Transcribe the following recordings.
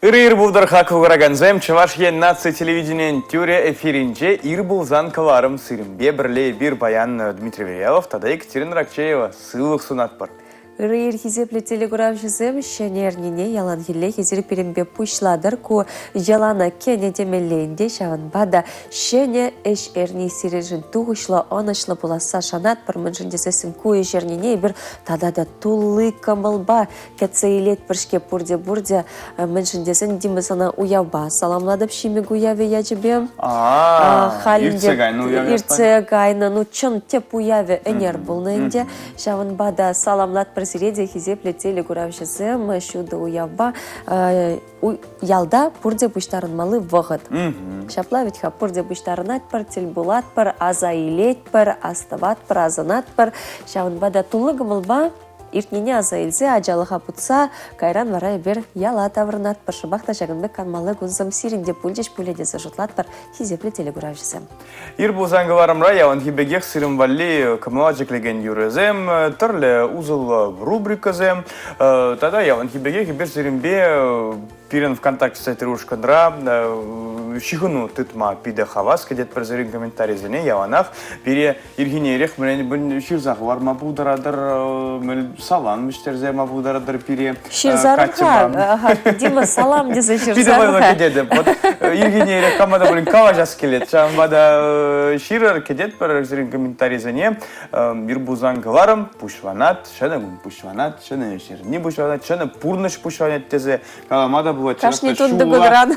Ырӑ ир пултӑр, хаклӑ куракансем! Чӑваш Ен наци телевиденийӗн тӳрӗ эфирӗнче ир пулсан кӑларӑм сирӗнпе пӗрле эпир паян Дмитрий Верьялов тата Екатерина Ракчеева сывлӑх сунатпӑр. Ырӑ ир, хисеплӗ телекуравҫӑсем! Ҫӗнӗ эрнене яланхиллех эсир пирӗнпе пуҫлатӑр. Ку йӑлана кӗнӗ темелле ӗнтӗ, ҫавӑнпа та ҫӗнӗ ӗҫ эрни сирӗншӗн тухӑҫлӑ, ӑнӑҫлӑ пуласса шанатпӑр. Мӗншӗн тесессӗн ку ӗҫ эрнине эпир тата та тулли кӑмӑлпа кӗтсе илетпӗр-ҫке пурте-пурте. Мӗншӗн тесен Дима сана уявпа саламлатӑп Ҫимӗк уявӗ ячӗпе. Халь иртсе кайнӑ уяв. Иртсе кайнӑ. Ну, чӑн тӗп уявӗ ӗнер пулнӑ ӗнтӗ. Ҫавӑнпа та саламлатпӑр сире те, хисеплӗ телекуравҫӑсем, ҫутӑ уявпа. Ялта пурте пуҫтарӑнмалли вӑхӑт. Ҫапла вӗт-ха, пурте пуҫтарӑнатпӑр, тӗл пулатпӑр, аса илетпӗр, астӑватпӑр, асӑнатпӑр. Ҫавӑнпа та тулли кӑмӑлпа Иртнине аса илсе ачалӑха путса, кайран вара эпир яла таврӑнатпӑр. Шӑпах та ҫакӑн пек канмалли кунсем сирӗн те пулчӗҫ пулӗ тесе шутлатпӑр, хисеплӗ телекуравҫӑсем. Ир пулсан кӑларӑмра яланхи пекех сирӗн валли кӑмӑла ҫӗклекен юрӑсем, тӗрлӗ усӑллӑ рубрикӑсем тата яланхи пекех эпир сирӗнпе Пирӗн ВКонтакте сайтри ушкӑнра ҫыхӑну тытма питӗ хавас, кӗтетпӗр сирӗн комментарисене яланах. Пире ирхине ирех мӗн ҫырса хӑварма пултаратӑр, салам вӗҫтерсе яма пултаратӑр пире. Ҫырсарӑр-ха, Дима, салам тесе ҫырсарӑр-ха. Питӗ вӑйлӑ кӗтетӗп. Вот ирхине ирех кама та пулин калаҫас килет. Ҫавӑнпа та ҫырӑр, кӗтетпӗр сирӗн комментарисене. Ир пулсан кӑларӑм, пуҫланать, ҫӗнӗ кун пуҫланать, ҫӗнӗ ӗҫ пуҫланать, ҫӗнӗ пурнӑҫ пуҫланать тесе калама та пулать. Кашни тунтӑкунран.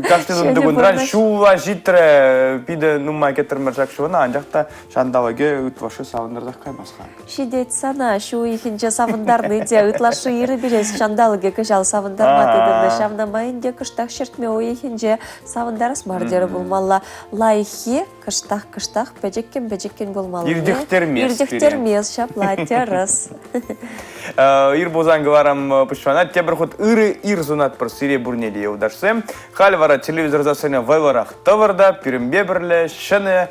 Кашни тунтӑкунран ҫулла ҫитрӗ. Питӗ нумай кӗтрӗмӗр ҫак ҫуна, анчах та ҫанталӑкӗ ытлашши савӑнтарсах каймасть-ха. Ҫитет сана, ҫу уйӑхӗнче савӑнтарни те ытлашши ирӗ пире ҫанталӑкӗ кӑҫал савӑнтарма тытӑннӑ. Ҫавна май ӗнтӗ кӑштах ҫӗртме уйӑхӗнче савӑнтарас мар терӗ пулмалла. Лайӑххи кӑштах-кӑштах пӗчӗккӗн-пӗчӗккӗн пулмаллине. Иртӗхтермест. Иртӗхтермест, ҫапла, тӗрӗс. Ир пулсан кӑларам пуҫланать. Тепӗр хут ырӑ ир сунатпӑр сире пурне те, юлташсем. Халь вара телевизор сассине вӑйлӑрах тӑвӑр та пирӗнпе пӗрле ҫӗнӗ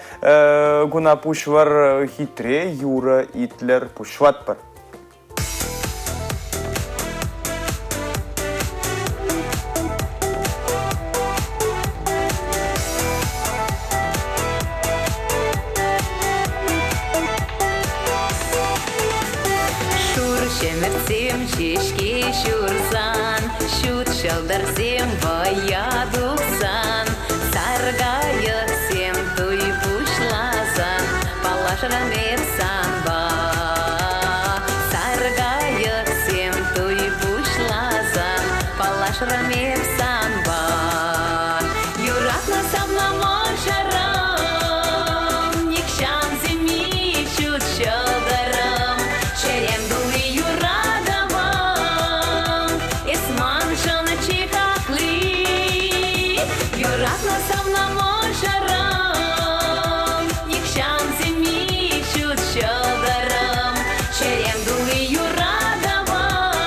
куна пуҫлар, хитре юрӑ итлӗр, пуҫлатпӑр. Шур ҫӗмӗртсем ҫеҫке ҫурсан, Ҫут ҫӑлтӑрсем вӑя тухсан, Саркайӑксем туй пуҫласан, Паллашрӑм эп санпа. Саркайӑксем туй пуҫласан, Паллашрӑм эп санпа. Юратнӑ савнӑ мӑшӑрӑм, Нихҫан сӳнми ҫут ҫӑлтӑрӑм, Чӗрем тулли юратӑвӑм, Эс маншӑн чи хакли. Юратнӑ савнӑ мӑшӑрӑм, Нихҫан сӳнми ҫут ҫӑлтӑрӑм, Чӗрем тулли юратӑвӑм,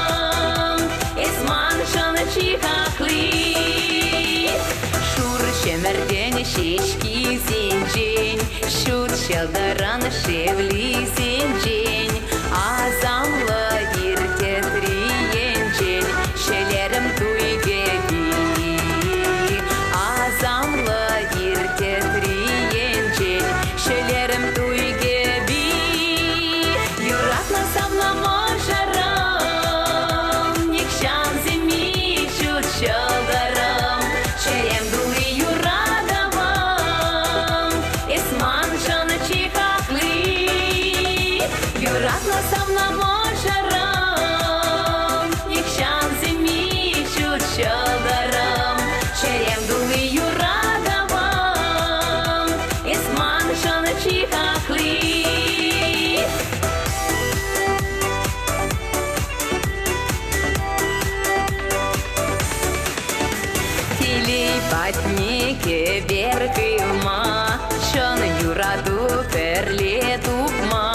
Эс маншӑн чи хакли. Шур ҫӗмӗртен ҫеҫкисенчен, Ҫут ҫӑлтӑрӑн шевлисенчен, Асамлӑ ир тӗтри енчен Ҫӗлерӗм туй кӗпи. Асамлӑ ир тӗтри енчен Ҫӗлерӗм туй кӗпи. Юратнӑ савнӑ мӑшӑрӑм, Нихҫан сӳнми ҫут ҫӑлтӑрӑм, Чӗрем тулли юратӑвӑм, Эс маншӑн чи хакли. Юратнӑ савнӑ мӑшӑрӑм, Нихҫан сӳнми ҫут ҫӑлтӑрӑм, Чӗрем тулли юратӑвӑм, Эс маншӑн чи хакли. Телей патне кӗпер хывма, чӑн юрату пӗрле тупма,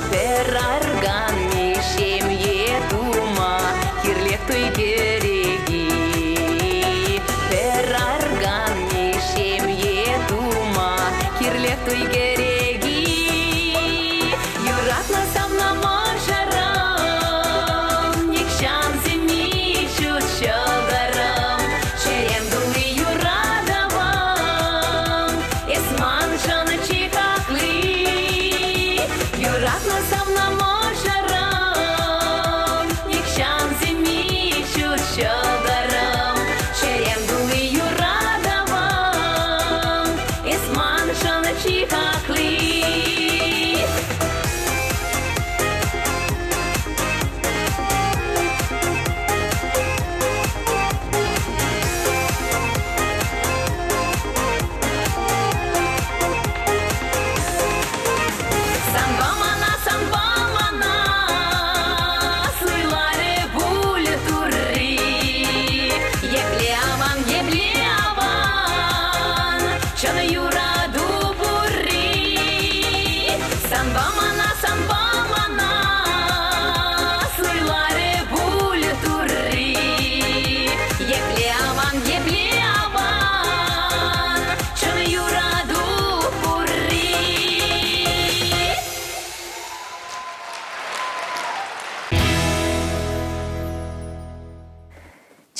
пӗр арканми ҫемье тума кирлех туй кӗреки. Пӗр арканми ҫемье тума кирлех туй кӗреки. Юратнӑ савнӑ мӑшӑрӑм, нихҫан сӳнми ҫут ҫӑлтӑрӑм.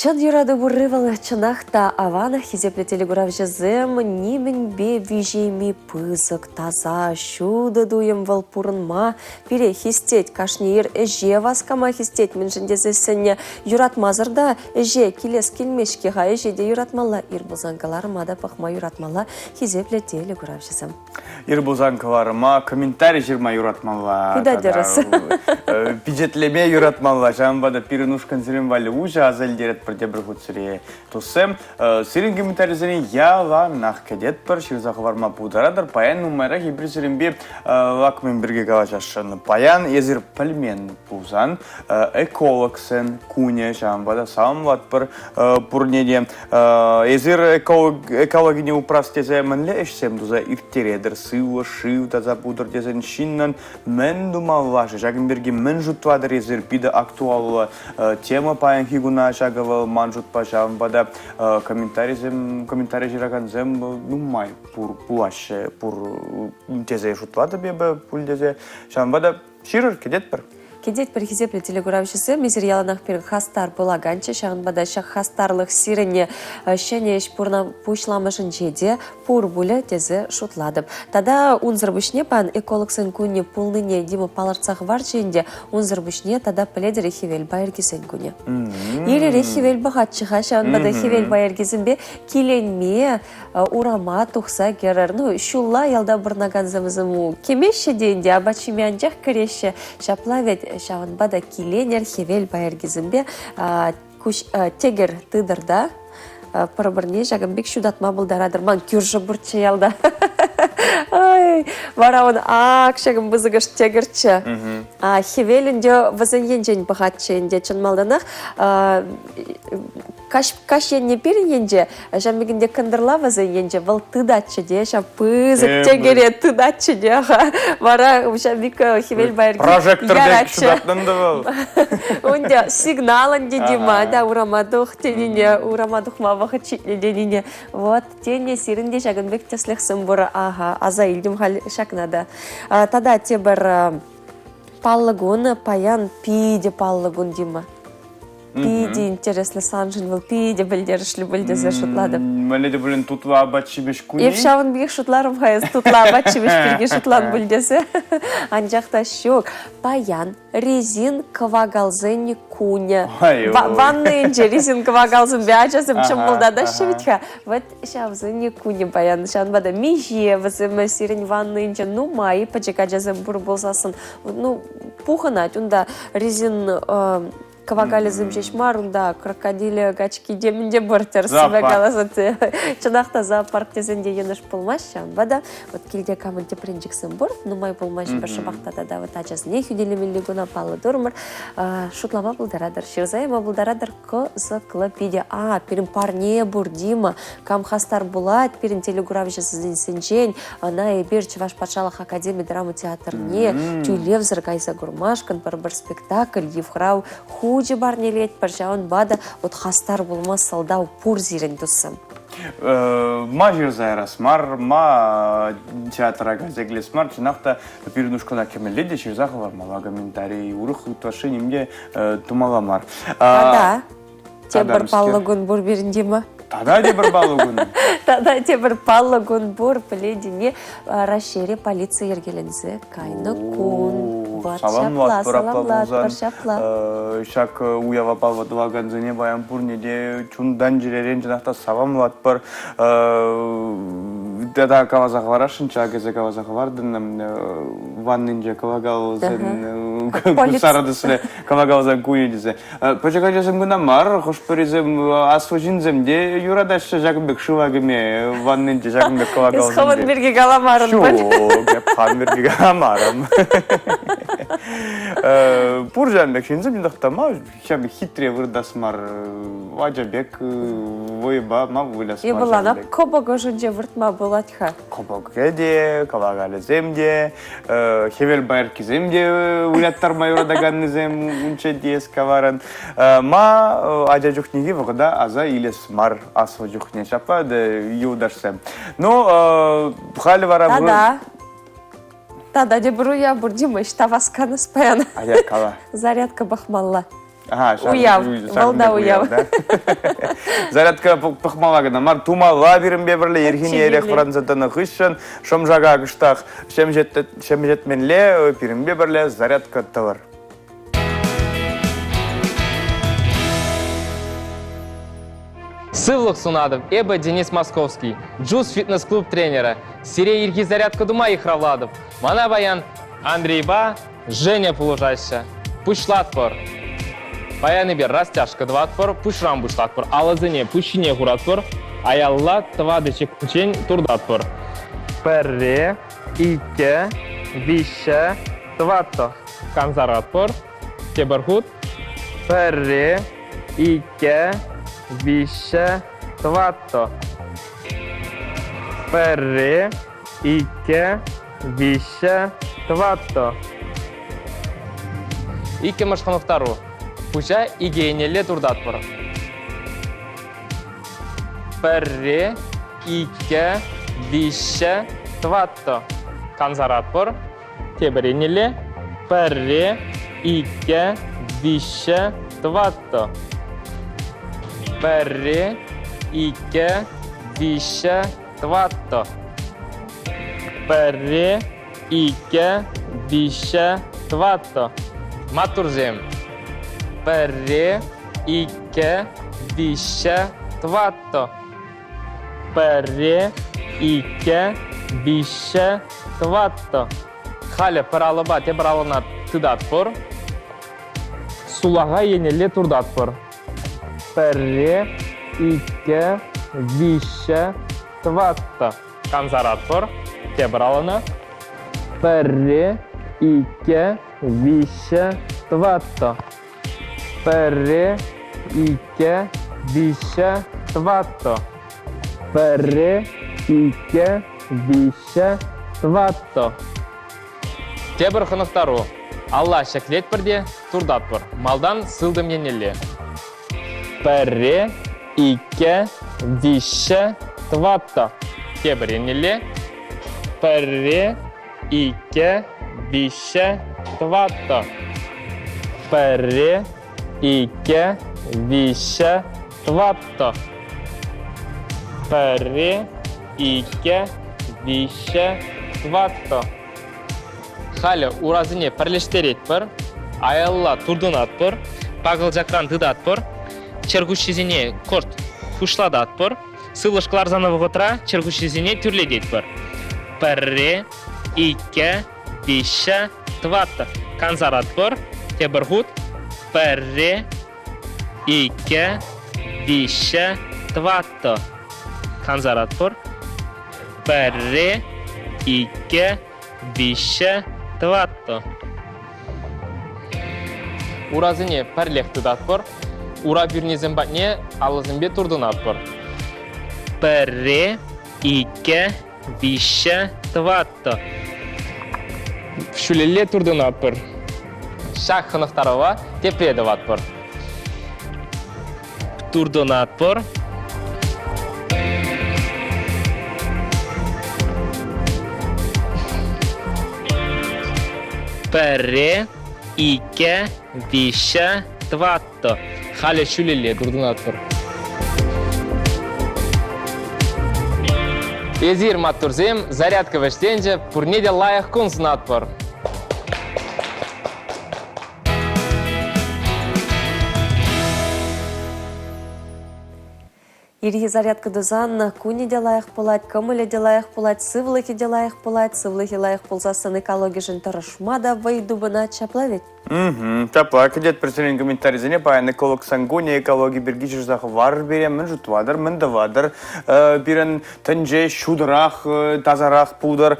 Чӑн юрату пурри вӑл чӑнах та аван. Хисеплӗ телекуравҫӑсем нимӗнпе виҫейми пысӑк, таса, ҫутӑ туйӑм вӑл пурӑнма пире хистет. Кашни ир ӗҫе васкама хистет, мӗншӗн тесессӗн юратмасӑр та ӗҫе килес килмест-ҫке-ха. Ӗҫе те юратмалла, ир пулсан кӑларӑма та пӑхма юратмалла, хисеплӗ телекуравҫӑсем. Ир пулсан кӑларӑма комментари ҫырма юратмалла. Куда тӗрӗс. Пичетлеме юратмалла. Ҫавӑнпа та пирӗн ушкӑн сирӗн валли уҫӑ аса илтеретпӗр тепӗр хут сире. Туссем, сирӗн комментарисене яланах кӗтетпӗр, ҫырса хӑварма пултаратӑр. Паян нумайрах эпир сирӗнпе лакмин пирки калаҫасшӑн. Паян эсир пӗлмен пулсан экологсен кунӗ, ҫавӑнпа та саламлатпӑр пурне те. Эсир экологине упрас тесе мӗнле ӗҫсем туса ирттеретӗр? Сывлӑш, шыв таса пултӑр тесен ҫыннӑн мӗн тумалла-ши? Ҫакӑн пирки мӗн шутлатӑр эсир? Питӗ актуаллӑ тема паянхи куна ҫакӑ вӑл ман шутпа ҫавӑнпа та комментарисем, комментари ҫыракансем нумай пур пулаҫҫӗ, пур тесе шутлатӑп эпӗ пуль тесе. Ҫавӑнпа та Ҫырӑр, кӗтетпӗр. Кӗтетпӗр, хисеплӗ телекуравҫӑсем. Эсир яланах пирӗн хастар пулаканччӗ. Ҫавӑнпа та ҫак хастарлӑх сирӗн ҫӗнӗ ӗҫ пуҫламӑшӗнче те пур пулӗ тесе шутлатӑп. Тата унсӑр пуҫне паян экологсен кунӗ пулнине Дима палӑртса хӑварчӗ ӗнтӗ. Унсӑр пуҫне тата пӗлетӗр хӗвел пайӑркисен кунӗ. Ир-ирех хӗвел пӑхатчӗ-ха, ҫавӑнпа та хӗвел пайӑркисемпе киленме урама тухса кӗрӗр. Ну, ҫулла ялта пурӑнакансем вӗсем кӗмеҫҫӗ те ӗнтӗ, апат ҫиме анчах кӗреҫҫӗ. Ҫапла вӗт, ҫавӑнпа та киленӗр хӗвел пайӑркисемпе куҫ тӗкӗр тытӑр та пӗр-пӗрне ҫакӑн пек ҫутатма пултаратӑр. Ман кӳршӗ пурччӗ ялта. Ой, вара он ак ҫакӑн пысӑкӑш тӗкӗрччӗ. Хӗвел ӗнтӗ вӗсен енчен пӑхатчӗ ӗнтӗ чӑн малтанах Каҫ, каҫ енне пирӗн енче, ҫав пек ӗнтӗ кӑнтӑрла вӗсен енче вӑл тытатчӗ те, ҫав пысӑк тӗкӗре тытатчӗ те, вара ҫав пек хӗвел пайӑрки Прожектор пек ҫутатнӑ та вӑл. Унта сигнал ӗнтӗ Дима, да, урама тух тенине, урама тухма вӑхӑт ҫитнӗ тенине. Вот, тенӗ сирӗн те ҫакӑн пек тӗслӗхсем пур. Ага, аса илтӗм халь ҫакна та. Тата тепӗр паллӑ кун, паян питӗ паллӑ кун, Дима. Питӗ интереслӗ саншӑн вӑл питӗ пӗлтерӗшлӗ пуль тесе шутлатӑп. Мӗнле те пулин тутлӑ апат-ҫимӗҫ кунӗ. Эп ҫавӑн пекех шутларӑм-ха эс тутлӑ апат-ҫимӗҫ пирки шутлан пуль тесе. Анчах та ҫук. Паян резин кӑвакалсен кунӗ. Ваннӑйӗнче резин кӑвакалсемпе ачасем чӑмпӑлтатаҫҫӗ вӗт-ха. Вот ҫавсен кунӗ паян. Ҫавӑнпа та миҫе вӗсем сирӗн ваннӑйӗнче нумай пӗчӗк ачасем пур пулсассӑн, ну, пухӑнать унта резин Кӑвакалӗсем ҫеҫ мар, унта крокодилӗ, качки темӗн те пур тӗрӗссипе каласан. Чӑнах та зоопарк тесен те йӑнӑш пулмасть, ҫавӑнпа та вот килте камӑн тӗпренчӗксем пур, нумай пулмасть, пӗр шӑпах та тата вот ачасене хӳтӗлемелли куна паллӑ турӑмӑр. Шутлама пултаратӑр, ҫырса яма пултаратӑр кӑсӑклӑ питӗ. А, пирӗн парне пур, Дима, кам хастар пулать пирӗн телекуравҫӑсенчен, ӑна эпир Чӑваш патшалӑх академи драма театрне тӳлевсӗр кайса курмашкӑн пӗр-пӗр спектакль, йыхрав хучӗ парнелетпӗр. Ҫавӑнпа та вот хастар пулма сӑлтав пур сирӗн, туссем. Ма ҫырса ярас мар, ма театра кайса килес мар, чӑнах та пирӗн ушкӑна кӗмелле те ҫырса хӑвармалла комментарий, урӑх ытлашши ним те тумалла мар. Тата тепӗр паллӑ кун пур пирӗн, Дима. Тата тепӗр паллӑ кун. Тата тепӗр паллӑ кун пур, пӗлетӗн-и, Раҫҫейре полици йӗркеленсе кайнӑ кун. Вот ҫапла, саламлатпӑр ҫапла. Ҫак уява паллӑ тӑвакансене паян пурне те чунтан-чӗререн чӑнах та саламлатпӑр. Тата каласа хӑварасшӑнччӗ, ак эсӗ каласа хӑвартӑн, ваннинче кӑвакалсен сарӑ тӗслӗ кӑвакалсен кунӗ тесе. Пӗчӗк ачасем кӑна мар, хӑш-пӗрисем аслӑ ҫынсем те юратаҫҫӗ ҫакӑн пек шыва кӗме, ваннинче ҫакӑн пек кӑвакалсем. Эс хӑвӑн пирки каламарӑн пуль. Ҫук, эп хам пирки каламарӑм. Пур ҫавӑн пек ҫынсем чӑнах та ма ҫав пек хитре выртас мар, ача пек вӑйпа ма выляс мар. Эпӗ кӑпӑк ӑшӗнче выртма пулать-ха. Кӑпӑкӗ те, кӑвакалӗсем те, хӗвел пайӑркисем те выляттарма юратаканнисем унччен теес каварӑн. Ма ача чухнехи вӑхӑта аса илес мар аслӑ чухне ҫапла да юлташсем. Ну, халӗ вара... Тата, тата тепӗр уяв пур, Дима, ӑҫта васканӑс паян? Ая, кала. Зарядка пӑхмалла. Ага, Уяв, вӑл та уяв. Зарядка пӑхмалла кӑна мар, тумалла пирӗнпе пӗрле ирхине эрех вӑранса тӑнӑ хыҫҫӑн шӑмшака кӑштах ҫемҫетмелле, пирӗнпе пӗрле зарядка тӑвӑр. Сывлӑх сунатӑп. Эпӗ Денис Московский, Джуз фитнес-клуб тренерӗ. Сире ирхи зарядка тума йыхравлатӑп. Мана паян Андрейпа Женя пулӑшаҫҫӗ. Пуҫлатпӑр. Паян эпир растяжка тӑватпӑр, пуҫран пуҫлатпӑр. Алӑсене пуҫ ҫине хуратпӑр, аялла тӑватӑ ҫеккунччен туртатпӑр. Пӗрре, иккӗ, виҫҫӗ, тӑваттӑ. Кансаратпӑр. Тепӗр хут. Пӗрре, иккӗ, виҫҫӗ, тӑваттӑ. Пӗрре, иккӗ, виҫҫӗ, тӑваттӑ. Иккӗмӗш хӑнӑхтару. Пуҫа икӗ еннелле туртатпӑр. Пӗрре, иккӗ, виҫҫӗ, тӑваттӑ. Кансаратпӑр. Тепӗр еннелле. Пӗрре, иккӗ, виҫҫӗ, тӑваттӑ. Пӗрре, иккӗ, виҫҫӗ, тӑваттӑ. Пӗрре, иккӗ, виҫҫӗ, тӑваттӑ. Маттурсем. Пӗрре, иккӗ, виҫҫӗ, тӑваттӑ. Пӗрре, иккӗ, виҫҫӗ, тӑваттӑ. Халӗ пӗр алӑпа тепӗр алӑна тытатпӑр. Сулахай еннелле туртатпӑр. Пӗрре, иккӗ, виҫҫӗ, тӑваттӑ. Кансаратпӑр. Тепӗр алӑна. Пӗрре, иккӗ, виҫҫӗ, тӑваттӑ. Пӗрре, иккӗ, виҫҫӗ, тӑваттӑ. Пӗрре, иккӗ, виҫҫӗ, тӑваттӑ. Тепӗр хӑнӑхтару. Алла ҫӗклетпӗр те туртатпӑр. Малтан сылтӑм еннелле. Пӗрре, иккӗ, виҫҫӗ, тӑваттӑ. Тепӗр еннелле. Пӗрре, иккӗ, виҫҫӗ, тӑваттӑ. Пӗрре, иккӗ, виҫҫӗ, тӑваттӑ. Пӗрре, иккӗ, виҫҫӗ, тӑваттӑ. Халӗ урасене пӗрлештеретпӗр, аялла туртӑнатпӑр, пакӑлчакран тытатпӑр, чӗркуҫҫисене кӑшт хуҫлататпӑр, сывлӑш кӑларсан вӑхӑтра чӗркуҫҫисене тӳрлететпӗр. Пӗрре, иккӗ, виҫҫӗ, тӑваттӑ. Кансаратпӑр. Тепӗр хут. Пӗрре, иккӗ, виҫҫӗ, тӑваттӑ. Кансаратпӑр. Пӗрре, иккӗ, виҫҫӗ, тӑваттӑ. Урасене пӗрлех тытатпӑр. Ура пӳрнисем патне алӑсемпе туртӑнатпӑр. Пӗрре, иккӗ, виҫҫӗ, тӑваттӑ. Ҫӳлелле туртӑнатпӑр. Ҫак хӑнӑхтарӑва тепре тӑватпӑр. Туртӑнатпӑр. Пӗрре, иккӗ, виҫҫӗ, тӑваттӑ. Халӗ ҫӳлелле туртӑнатпӑр. Эсир, маттурсем, зарядка вӗҫленчӗ, пурне те лайӑх кун сунатпӑр. Ирхи зарядка тусан кунӗ те лайӑх пулать, кӑмӑлӗ те лайӑх пулать, сывлӑхӗ те лайӑх пулать. Сывлӑхӗ лайӑх пулсассӑн экологишӗн тӑрӑшма та вӑй тупӑнать. Ҫапла вӗт? Ҫапла, кӗтетпӗр сирӗн комментарисене. Паян эколог Сангуни экологи пирки ҫырса хӑварӑр пире. Мӗн шутлатӑр, мӗн тӑватӑр? Пирӗн тӗнче ҫутӑрах, тасарах пултӑр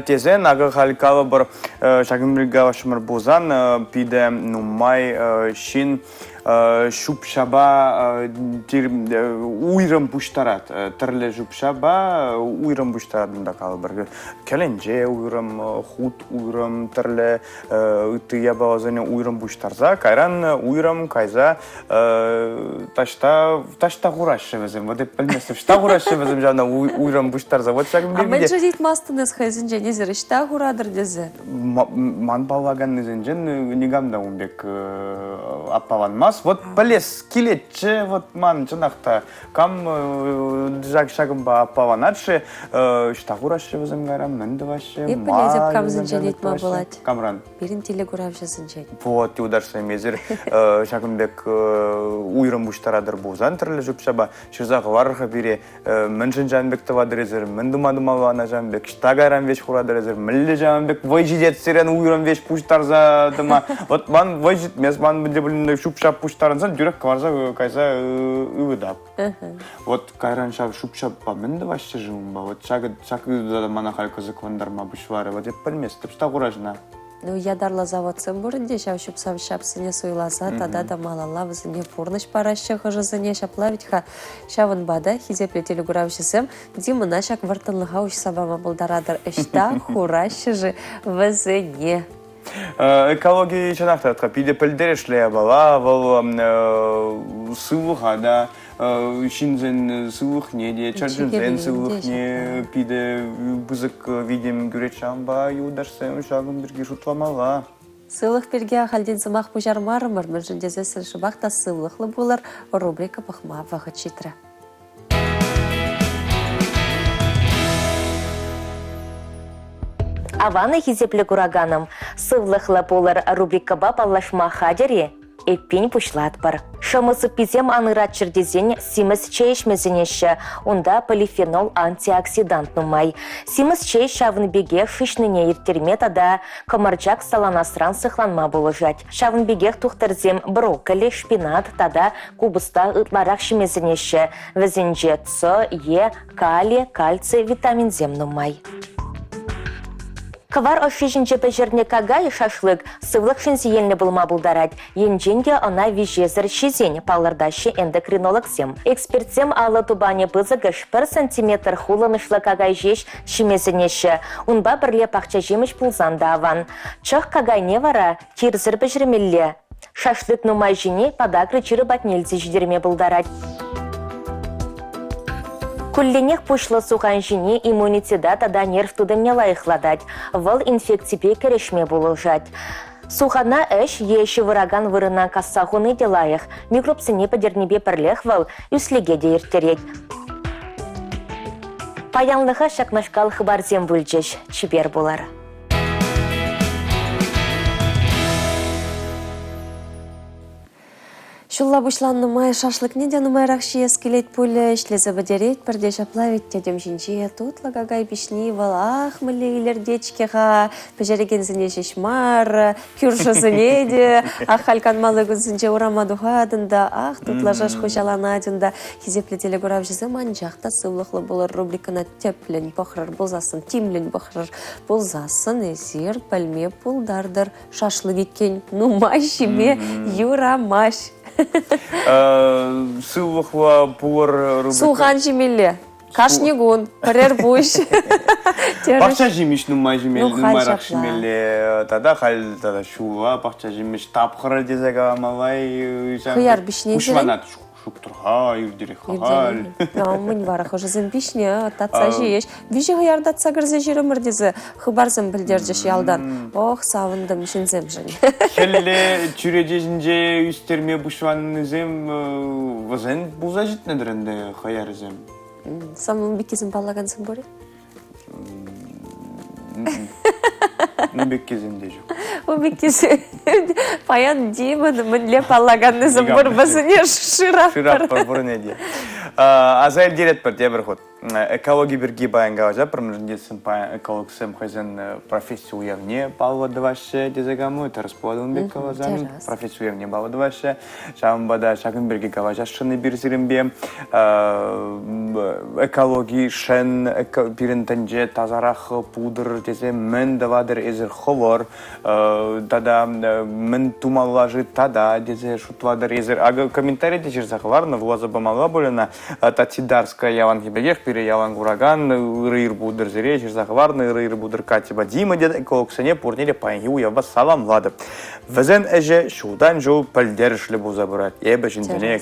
тесен, акӑ халь калӑпӑр, ҫакӑн пирки калаҫрӑмӑр пулсан, питӗ нумай ҫын. ҫӳп-ҫапа уйрӑм пуҫтарать. Тӗрлӗ ҫӳп-ҫапа уйрӑм пуҫтарать унта калӑпӑр. Кӗленче уйрӑм, хут уйрӑм, тӗрлӗ ытти япаласене уйрӑм пуҫтарса, кайран уйрӑм кайса таҫта таҫта хураҫҫӗ вӗсем. Вот эп пӗлместӗп, ӑҫта хураҫҫӗ вӗсем ҫавна уйрӑм пуҫтарса. Вот ҫакӑн пирки А мӗншӗн ыйтмастӑн эс хӑйсенчен эсир ӑҫта хуратӑр тесе? Ман паллаканнисенчен никам та ун пек аппаланмасть. Вот пӗлес килетчӗ, вот ман чӑнах та кам ҫакӑнпа аппаланать-ши, ӑҫта хураҫҫӗ вӗсем кайран, мӗн тӑваҫҫӗ? Эп пӗлетӗп, камсенчен ыйтма пулать. Камран? Пирӗн телекуравҫӑсенчен. Вот, юлташсем, эсир ҫакӑн пек уйрӑм пуҫтаратӑр пулсан тӗрлӗ ҫӳп-ҫапа ҫырса хӑварӑр-ха пире. Мӗншӗн ҫавӑн пек тӑватӑр эсир, мӗн тума тумалла ӑна ҫавӑн пек, ӑҫта кайран веҫ хуратӑр эсир, мӗнле ҫавӑн пек вӑй ҫитет сирен уйрӑм веҫ пуҫтарса тӑма. Вот ман вӑй ҫитмест, ман мӗнле пулин ҫӳп-ҫап пуҫтарӑнсан тӳрех кӑларса кайса ывӑтап. Вот кайран ҫав ҫӳп-ҫаппа мӗн тӑваҫҫӗ-ши унпа? Вот ҫакӑ, ҫак ыйту та мана халь кӑсӑклантарма пуҫларӗ. Вот эп пӗлместӗп, ӑҫта хураҫ-ӑна? Ну, ятарлӑ заводсем пур ӗнтӗ ҫав ҫӳп-ҫапсене суйласа тата та малалла вӗсене пурнӑҫ параҫҫӗ хӑшӗсене. Ҫапла вӗт-ха. Ҫавӑнпа та хисеплӗ телекуравҫӑсем Димӑна ҫак вӑрттӑнлӑха уҫса пама пултаратӑр. Ӑҫта хураҫҫӗ-ши вӗсене? Экологи чӑнах та питӗ пӗлтерӗшлӗ япала. Вӑл сывлӑха та, ҫынсен сывлӑхне те, чӗрчунсен сывлӑхне питӗ пысӑк витӗм кӳрет. Ҫавӑнпа юлташсем ҫакӑн пирки шутламалла. Сывлӑх пирки ахальтен сӑмах пуҫармарӑмӑр, мӗншӗн тесессӗн шӑпах та сывлӑхлӑ пулӑр рубрика пӑхма вӑхӑт ҫитрӗ. Аван-и, хисеплӗ кураканӑм, сывлӑхлӑ пулӑр рубрикӑпа паллашма хатӗр-и? Эппин пуҫлатпӑр. Шӑмӑ сыпписем ан ыратчӑр тесен симӗс чей ӗҫме сӗнеҫҫӗ. Унта полифенол антиоксидант нумай. Симӗс чей ҫавӑн пекех шыҫнине ирттерме тата кӑмӑрчак саланасран сыхланма пулӑшать. Ҫавӑн пекех тухтӑрсем брокколи, шпинат тата купӑста ытларах ҫиме сӗнеҫҫӗ. Вӗсенче С, Е, кали, кальци, витаминсем нумай. Кӑвар ӑшши ҫинче пӗҫернӗ какай шашлык сывлӑхшӑн сиенлӗ пулма пултарать. Енчен те ӑна виҫесӗр ҫисен, палӑртаҫҫӗ эндокринологсем. Экспертсем алӑ тупанӗ пысӑкӑш пӗр сантиметр хулӑнӑшлӑ какай ҫеҫ ҫиме сӗнеҫҫӗ. Унпа пӗрле пахча ҫимӗҫ пулсан та аван. Чӑх какайне вара тирсӗр пӗҫермелле. Шашлык нумай ҫини подагра чирӗ патне илсе ҫитерме пултарать. Кулленех пуҫлӑ сухан ҫини иммунитета тата нерв тытӑмне лайӑхлатать. Вӑл инфекципе кӗрешме пулӑшать. Сухана ӗҫ е ҫывӑракан вырӑна касса хуни те лайӑх. Микробсене пӗтернипе пӗрлех вӑл ӳслӗке те ирттерет. Паянлӑха ҫакнашкал хыпарсем пулчӗҫ. Чипер пулӑр. Ҫулла пуҫланнӑ май шашлыкне те нумайрах ҫиес килет пулӗ. Ӗҫлесе пӗтеретпӗр те ҫапла вӗт тӗтӗм ҫинче тутлӑ какай пиҫни вӑл ах мӗнле илӗртет-ҫке-ха. Пӗҫерекенсене ҫеҫ мар, кӳршӗсене те. Ах, халь канмалли кунсенче урама тухатӑн та, ах, тутлӑ шаш хуҫаланать унта. Хисеплӗ телекуравҫӑсем анчах та сывлӑхлӑ пулӑр рубрикӑна тӗплӗн пӑхрӑр пулсассӑн, тимлӗн пӑхрӑр пулсассӑн эсир пӗлме пултартӑр. Шашлык иккен нумай ҫиме юрамасть. Сывлӑхлӑ пулӑр рубрика. Сухан ҫимелле. Кашни кун пӗрер пуҫ. Пахча ҫимӗҫ нумай ҫимелле, нумайрах ҫимелле. Тата халь тата ҫулла пахча ҫимӗҫ тапхӑрӗ тесе каламалла. Хӑяр пиҫне Пуҫланать. Шуптӑр-ха, иртерех-ха халь. Мӗн вара хӑшӗсем пиҫнӗ, татса ҫиеҫ. Виҫӗ хӑяр татса кӗрсе ҫырӑмӑр тесе хыпарсем пӗлтерчӗҫ ялтан. Ох, савӑнтӑм ҫынсемшӗн. Хӗлле чӳрече ҫинче ӳстерме пуҫланнисем вӗсен пулса ҫитнӗ-тӗр ӗнтӗ хӑярӗсем. Сан пеккисем паллакансем пур-и? Ун пеккисем те ҫук. Ун пеккисем. Паян Димӑн мӗнле паллаканнисем пур, вӗсене шыратпӑр. Шыратпӑр пурне те. Аса илтеретпӗр тепӗр хут. Экологи пирки паян калаҫатпӑр, мӗншӗн тесен паян экологсем хӑйсен професси уявне паллӑ тӑваҫҫӗ тесе калама тӗрӗс пулать ун пек каласан. Професси уявне паллӑ тӑваҫҫӗ. Ҫавӑнпа та ҫакӑн пирки калаҫасшӑн эпир сирӗнпе. Экологишӗн пирӗн тӗнче тасарах пултӑр тесе мӗн тӑватӑр эсир хӑвӑр? Тата мӗн тумалла-ши тата тесе шутлатӑр эсир. Акӑ комментари те ҫырса хӑварнӑ, вуласа памалла пуль ӑна. Татидарская яланхи пекех пире ялан куракан ырӑ ир пултӑр сире ҫырса хӑварнӑ ырӑ ир пултӑр Катьӑпа Дима тет экологсене пурне те паянхи уявпа саламлатӑп. Вӗсен ӗҫӗ ҫултан ҫул пӗлтерӗшлӗ пулса пырать. Эпӗ ҫынсене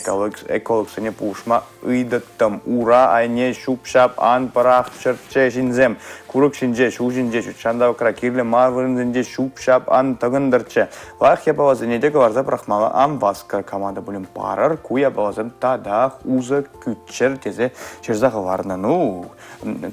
экологсене пулӑшма ыйтӑттӑм. Ура айне ҫӳп-ҫап ан пӑрахчӑрччӗ ҫынсем. Курӑк ҫинче, ҫул ҫинче, ҫут ҫанталӑкра кирлӗ мар вырӑнсенче ҫӳп-ҫап ан тӑкӑнтӑрччӗ. Лайӑх япаласене те кӑларса пӑрахмалла ан васкӑр. Кама та пулин парӑр, ку япаласем татах усӑ кӳччӗр тесе ҫырса хӑварнӑ. Ну,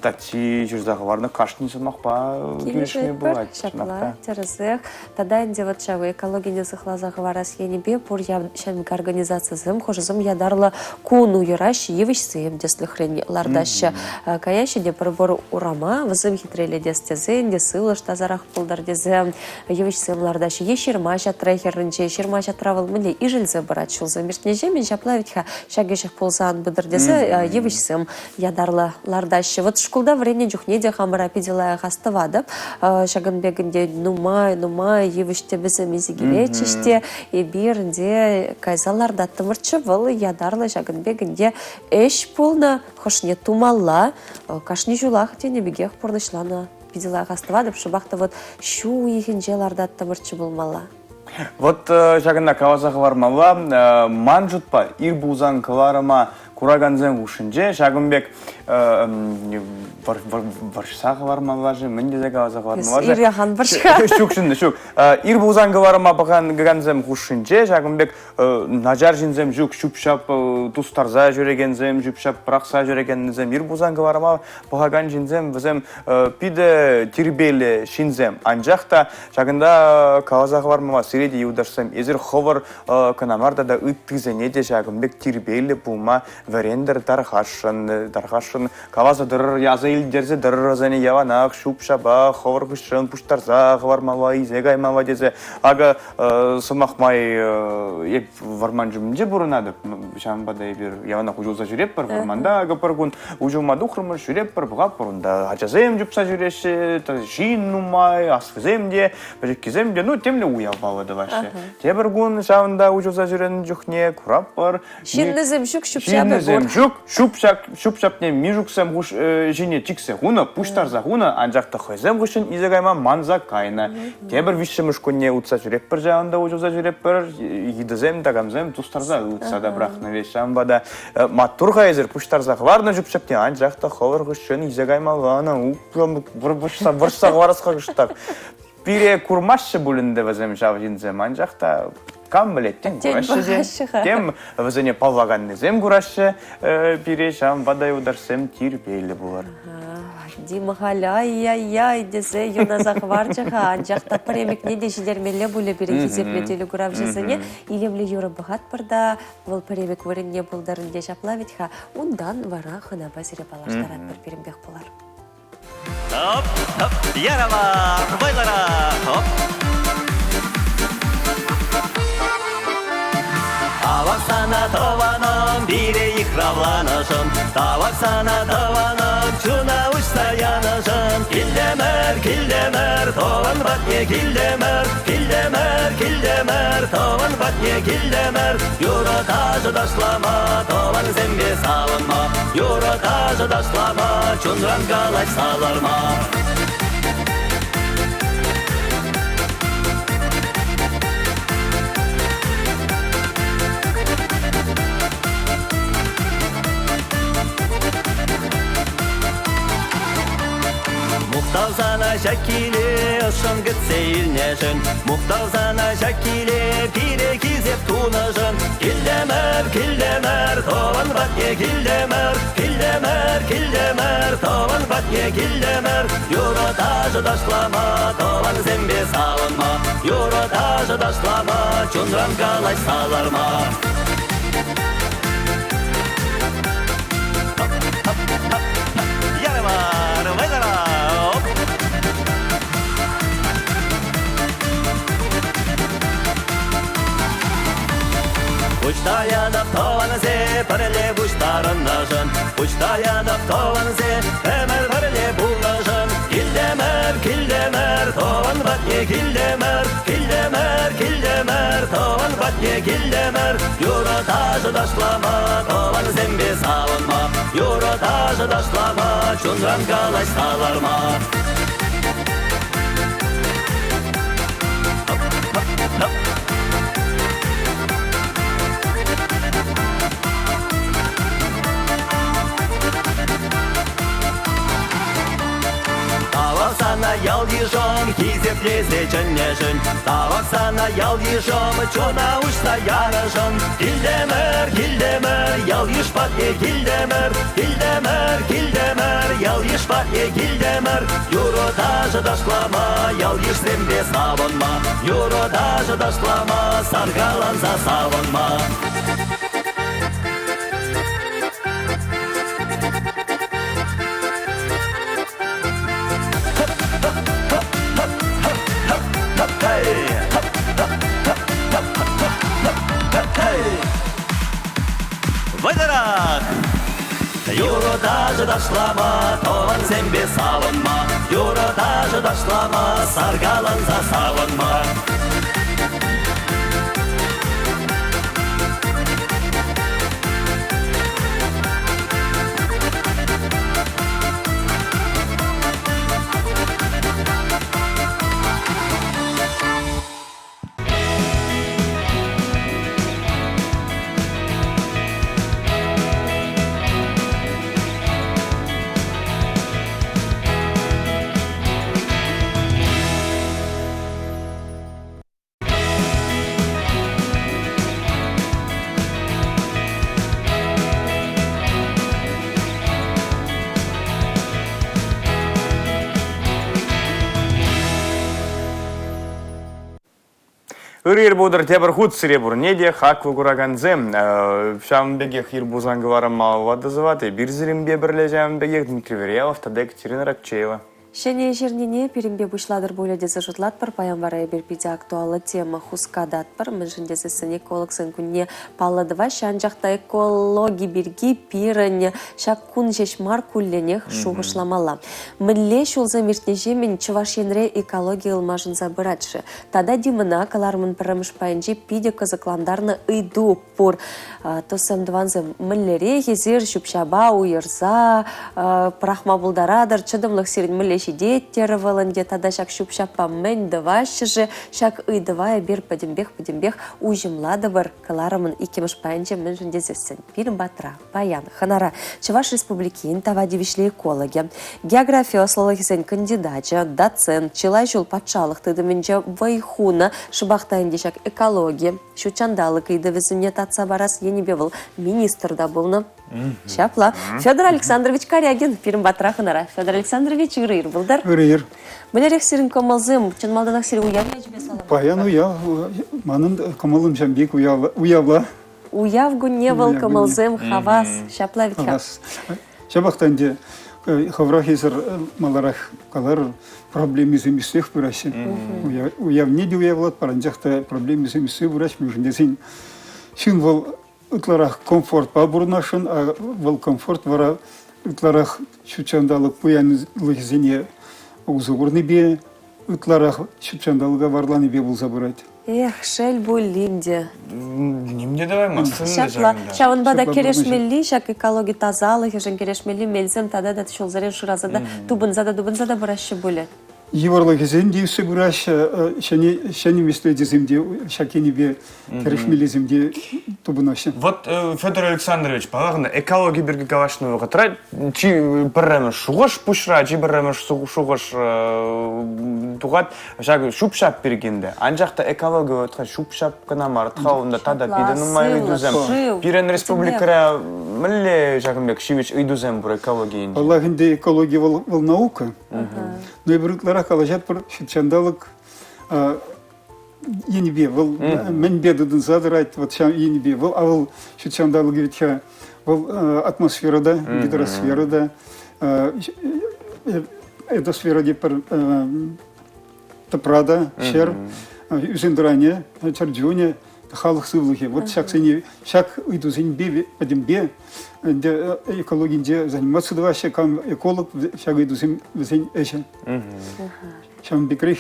такси ҫырса хӑварнӑ кашни сӑмахпа килӗшме пулать. Ҫапла, тӗрӗсех. Тата ӗнтӗ вот ҫав экологине сыхласа хӑварас енӗпе пур ҫамрӑк организацисем хӑшӗсем ятарлӑ кун уйӑраҫҫӗ, йывӑҫсем тӗслӗхрен лартаҫҫӗ. Каяҫҫӗ те пӗр-пӗр урама, вӗсем хитрелетес тесе ӗнтӗ сывлӑш тасарах пултӑр тесе йывӑҫсем лартаҫҫӗ. Е ҫырма-ҫатра хӗрринче, ҫырма-ҫатра вӑл мӗнле ишӗлсе пырать ҫулсем иртнӗҫемӗн ҫапла вӗт-ха ҫак ӗҫех пулса ан пытӑр тесе йывӑҫсем ятарлӑ лартаҫҫӗ. Вот шкулта вӗреннӗ чухне те хамӑра питӗ лайӑх астӑватӑп. Ҫакӑн пек ӗнтӗ нумай-нумай йывӑҫ тӗпӗсем илсе килетчӗҫ те эпир ӗнтӗ кайса лартаттӑмӑрччӗ. Вӑл ятарлӑ ҫакӑн пек ӗнтӗ ӗҫ пулнӑ, хӑшне тумалла. Кашни ҫулах тенӗ пекех пурнӑҫланӑ. Питӗ лайӑх астӑватӑп, шӑпах та вот ҫу уйӑхӗнче лартаттӑмӑрччӗ пулмалла. Вот ҫакӑнта каласа хӑвармалла, ман шутпа, ир пулсан кӑларӑма куракансен хушшинче ҫакӑн пек вӑрҫса хӑвармалла-ши, мӗн тесе каласа хӑвармалла-ши? Ир ан вӑрҫ-ха. Ҫук, ҫук. Ир пулсан кӑларӑма пӑхакансем хушшинче ҫакӑн пек начар ҫынсем ҫук, ҫӳп-ҫап тустарса ҫӳрекенсем, ҫӳп-ҫап пӑрахса ҫӳрекенсем, ир пулсан кӑларӑма пӑхакан ҫынсем вӗсем питӗ тирпейлӗ ҫынсем. Анчах та ҫакӑнта каласа хӑвармалла, сире те юлташсем, эсир хӑвӑр кӑна мар тата ыттисене те ҫакӑн пек тирпейлӗ пулма вӗрентӗр тархасшӑн, тархасшӑн каласа тӑрӑр, аса илтерсе тӑрӑр вӗсене яланах ҫӳп-ҫапа хӑвӑр хыҫҫӑн пуҫтарса хӑвармалла, илсе каймалла тесе. Акӑ, сӑмах май, эп вӑрман ҫумӗнче пурӑнатӑп, ҫавӑнпа та эпир яланах уҫӑлса ҫӳретпӗр вӑрманта. Акӑ пӗр кун уҫӑлма тухрӑмӑр, ҫӳретпӗр, пӑхатпӑр унта ачасем чупса ҫӳреҫҫӗ, ҫын нумай, аслисем те, пӗчӗккисем те, ну, темле уяв паллӑ тӑваҫҫӗ. Тепӗр кун ҫавӑнта уҫӑлса ҫӳренӗ чухне куратпӑр, Ҫыннисем ҫук, ҫӳп-ҫапӗ пур. Ҫыннисем ҫук, ҫӳп-ҫап, ҫӳп-ҫапне мишуксем хуш, ҫине чиксе хунӑ, пуҫтарса хунӑ, анчах та хӑйсем хыҫҫӑн илсе кайма манса кайнӑ. Тепӗр виҫҫӗмӗш кунне утса ҫӳретпӗр ҫавӑнта уҫӑлса ҫӳретпӗр, йытӑсем, такамсем тустарса ывӑтса та пӑрахнӑ веҫ. Ҫавӑнпа та маттур-ха эсир пуҫтарса хӑварнӑ ҫӳп-ҫапне, анчах та хӑвӑр хыҫҫӑн илсе каймалла ӑна, вӑрҫса, вӑрҫса хӑварас-ха кӑштах. Пире курмаҫҫӗ пуль ӗнтӗ вӗсем ҫав ҫынсем, анчах та кам пӗлет, тем кураҫҫӗ те, тем вӗсене паллаканнисем кураҫҫӗ пире, ҫавӑнпа та юлташсем тирпейлӗ пулӑр. Дима халь ай-яй-яй тесе юнаса хӑварчӗ-ха, анчах та пӗремӗкне те ҫитермелле пулӗ пире хисеплӗ телекуравҫӑсене. Илемлӗ юрӑ пӑхатпӑр та, вӑл пӗремӗк вырӑнне пултӑр ӗнтӗ ҫапла вӗт-ха. Унтан вара хӑнапа сире паллаштаратпӑр, пирӗнпех пулар. Хоп, хоп, яравар, вӑйлӑрах, хоп. Тавах сана, тӑванӑм, пире йыхравланӑшӑн. Тавах сана, тӑванӑм, чуна уҫса янӑшӑн. Килтӗмӗр, килтӗмӗр, тӑван патне килтӗмӗр. Килтӗмӗр, килтӗмӗр, тӑван патне килтӗмӗр. Юрӑ-ташӑ ташлама, тӑвансемпе савӑнма. Юрӑ-ташӑ ташлама, чунран калаҫса ларма. Мухтав сана ҫак киле ӑшшӑн кӗтсе илнӗшӗн, Мухтав сана ҫак киле пире хисеп тунӑшӑн. Килтӗмӗр, килтӗмӗр, тӑван патне килтӗмӗр, Килтӗмӗр, килтӗмӗр, тӑван патне килтӗмӗр. Юрӑ-ташӑ ташлама, тӑвансемпе савӑнма, Юрӑ-ташӑ ташлама, чунран калаҫса ларма. таятӑп тӑвансем пӗрле пуҫтарӑннӑшӑн, пуҫ таятӑп тӑвансем ӗмӗр пӗрле пулнӑшӑн. Килтӗмӗр, килтӗмӗр, тӑван патне килтӗмӗр, килтӗмӗр, килтӗмӗр, тӑван патне килтӗмӗр. Юрӑ-ташӑ ташлама, тӑвансемпе савӑнма, юрӑ-ташӑ ташлама, чунран калаҫса ларма. Тавах сана ял-йышӑм хисеплесе чӗннӗшӗн, Тавах сана ял-йышӑм чуна уҫса янӑшӑн. Килтӗмӗр, килтӗмӗр, ял-йыш патне килтӗмӗр, Килтӗмӗр, килтӗмӗр, ял-йыш патне килтӗмӗр. Юрӑ-ташӑ ташлама, ял-йышсемпе савӑнма, Юрӑ-ташӑ ташлама, саркаланса савӑнма. Вӑйлӑрах! Юрӑ-ташӑ ташлама, тӑвансемпе савӑнма, юрӑ-ташӑ ташлама, саркаланса савӑнма. Ырӑ ир пултӑр тепӗр хут сире пурне те, хаклӑ куракансем. Ҫавӑн пекех ир пулсан кӑларӑм малалла тӑсӑлать. Эпир сирӗнпе пӗрле ҫавӑн пекех Дмитрий Верьялов тата Екатерина Ракчеева. Ҫӗнӗ ҫырнине пирӗнпе пуҫлатӑр пулӗ тесе шутлатпӑр. Паян вара эпир питӗ актуаллӑ тема хускататпӑр. Мӗншӗн тесессӗн экологсен кунне паллӑ тӑваҫҫӗ. Анчах та экологи пирки пирӗн ҫак кун ҫеҫ мар кулленех шухӑшламалла. Мӗнле ҫулсем иртнӗҫемӗн Чӑваш Енре экологи ылмашӑнса пырать-ши? Тата Димӑна кӑларӑмӑн пӗрремӗш пайӗнче питӗ кӑсӑклантарнӑ ыйту пур. Туссем, тӑвансем, мӗнлерех эсир ҫӳп-ҫапа уйӑрса пӑрахма пултаратӑр, чӑтӑмлӑх сирӗн мӗнле ҫитет, терӗ вӑл ӗнтӗ. Тата ҫак ҫӳп-ҫаппа мӗн тӑваҫҫӗ-ши? Ҫак ыйтӑва эпир пӗтӗмпех-пӗтӗмпех уҫӑмлатӑпӑр кӑларӑмӑн иккӗмӗш пайӗнче мӗншӗн тесессӗн пирӗн патра паян хӑнара Чӑваш Республикин тава тивӗҫлӗ экологӗ, географи ӑслӑлӑхӗсен кандидачӗ, доцент, чылай ҫул патшалӑх тытӑмӗнче вӑй хунӑ, шӑпах та ӗнтӗ ҫак экологи, ҫут ҫанталӑк ыйтӑвӗсене татса парас енӗпе вӑл министр та пулнӑ. Ҫапла. Федор Александрович Карягин пирӗн патра хӑнара. Федор Александрович, ырӑ ир пултӑр. Ырӑ ир. Мӗнлерех сирӗн кӑмӑлсем? Чӑн малтанах сире уяв ячӗпе саламлатпӑр. Паян уяв. Манӑн кӑмӑлӑм ҫав пек уявла. Уяв кунне вӑл кӑмӑлсем хавас. Ҫапла вӗт-ха. Хавас. Ҫапах та ӗнтӗ хӑвӑрах эсӗр маларах каларӑр, проблемисем ӳссех пыраҫҫӗ. Уявне те уявлатпӑр, анчах та проблемисем ӳссе пыраҫҫӗ, мӗншӗн тесен ҫын вӑл ытларах комфортпа пурӑнасшӑн, а вӑл комфорт вара ытларах ҫут ҫанталӑк пуянлӑхӗсене усӑ курнипе, ытларах ҫут ҫанталӑка варланипе пулса пырать. Эх, шел пулин те. Ним те тӑваймастӑн. Ҫапла. Ҫавӑнпа та кӗрешмелли, ҫак экологи тасалӑхӗшӗн кӗрешмелли мелсем тата та ҫулсерен шыраса та тупӑнса та тупӑнса та пыраҫҫӗ пулӗ. Йывӑрлӑхӗсем те ӳссе пыраҫҫӗ, ҫӗнӗ, ҫӗнӗ меслечӗсем те ҫак енӗпе кӗрешмеллисем те тупӑнаҫҫӗ. Вот Федор Александрович, паллах, экологи пирки калаҫнӑ вӑхӑтра чи пӗрремӗш шухӑш пуҫра, чи пӗрремӗш шухӑш тухать Ҫак ҫӳп-ҫап пирки ӗнтӗ. Анчах та экологи вӑхӑтра ҫӳп-ҫап кӑна мар, тха унта тата питӗ нумай ыйтусем. Пирӗн республикӑра мӗнле ҫакӑн пек ҫивӗч ыйтусем пур экологи енчен? Паллах ӗнтӗ, экологи вӑл, вӑл наука. Но эпир ытларах калаҫатпӑр ҫутҫанталӑк енӗпе. Вӑл мӗнпе тытӑнса тӑрать, вот ҫав енӗпе. Вӑл, а вӑл ҫутҫанталӑк вӗт-ха, вӑл атмосфера та, гидросфера та, Эдосфера тепӗр тӑпра та, ҫӗр, ӳсентӑранӗ, чӗрчунӗ. Халӑх сывлӑхӗ. Вот ҫаксене, ҫак ыйтусемпе пӗтӗмпе ӗнтӗ экологинче заниматься тӑваҫҫӗ, кам эколог, ҫак ыйтусем вӗсен ӗҫӗ. Ҫавӑн пекрех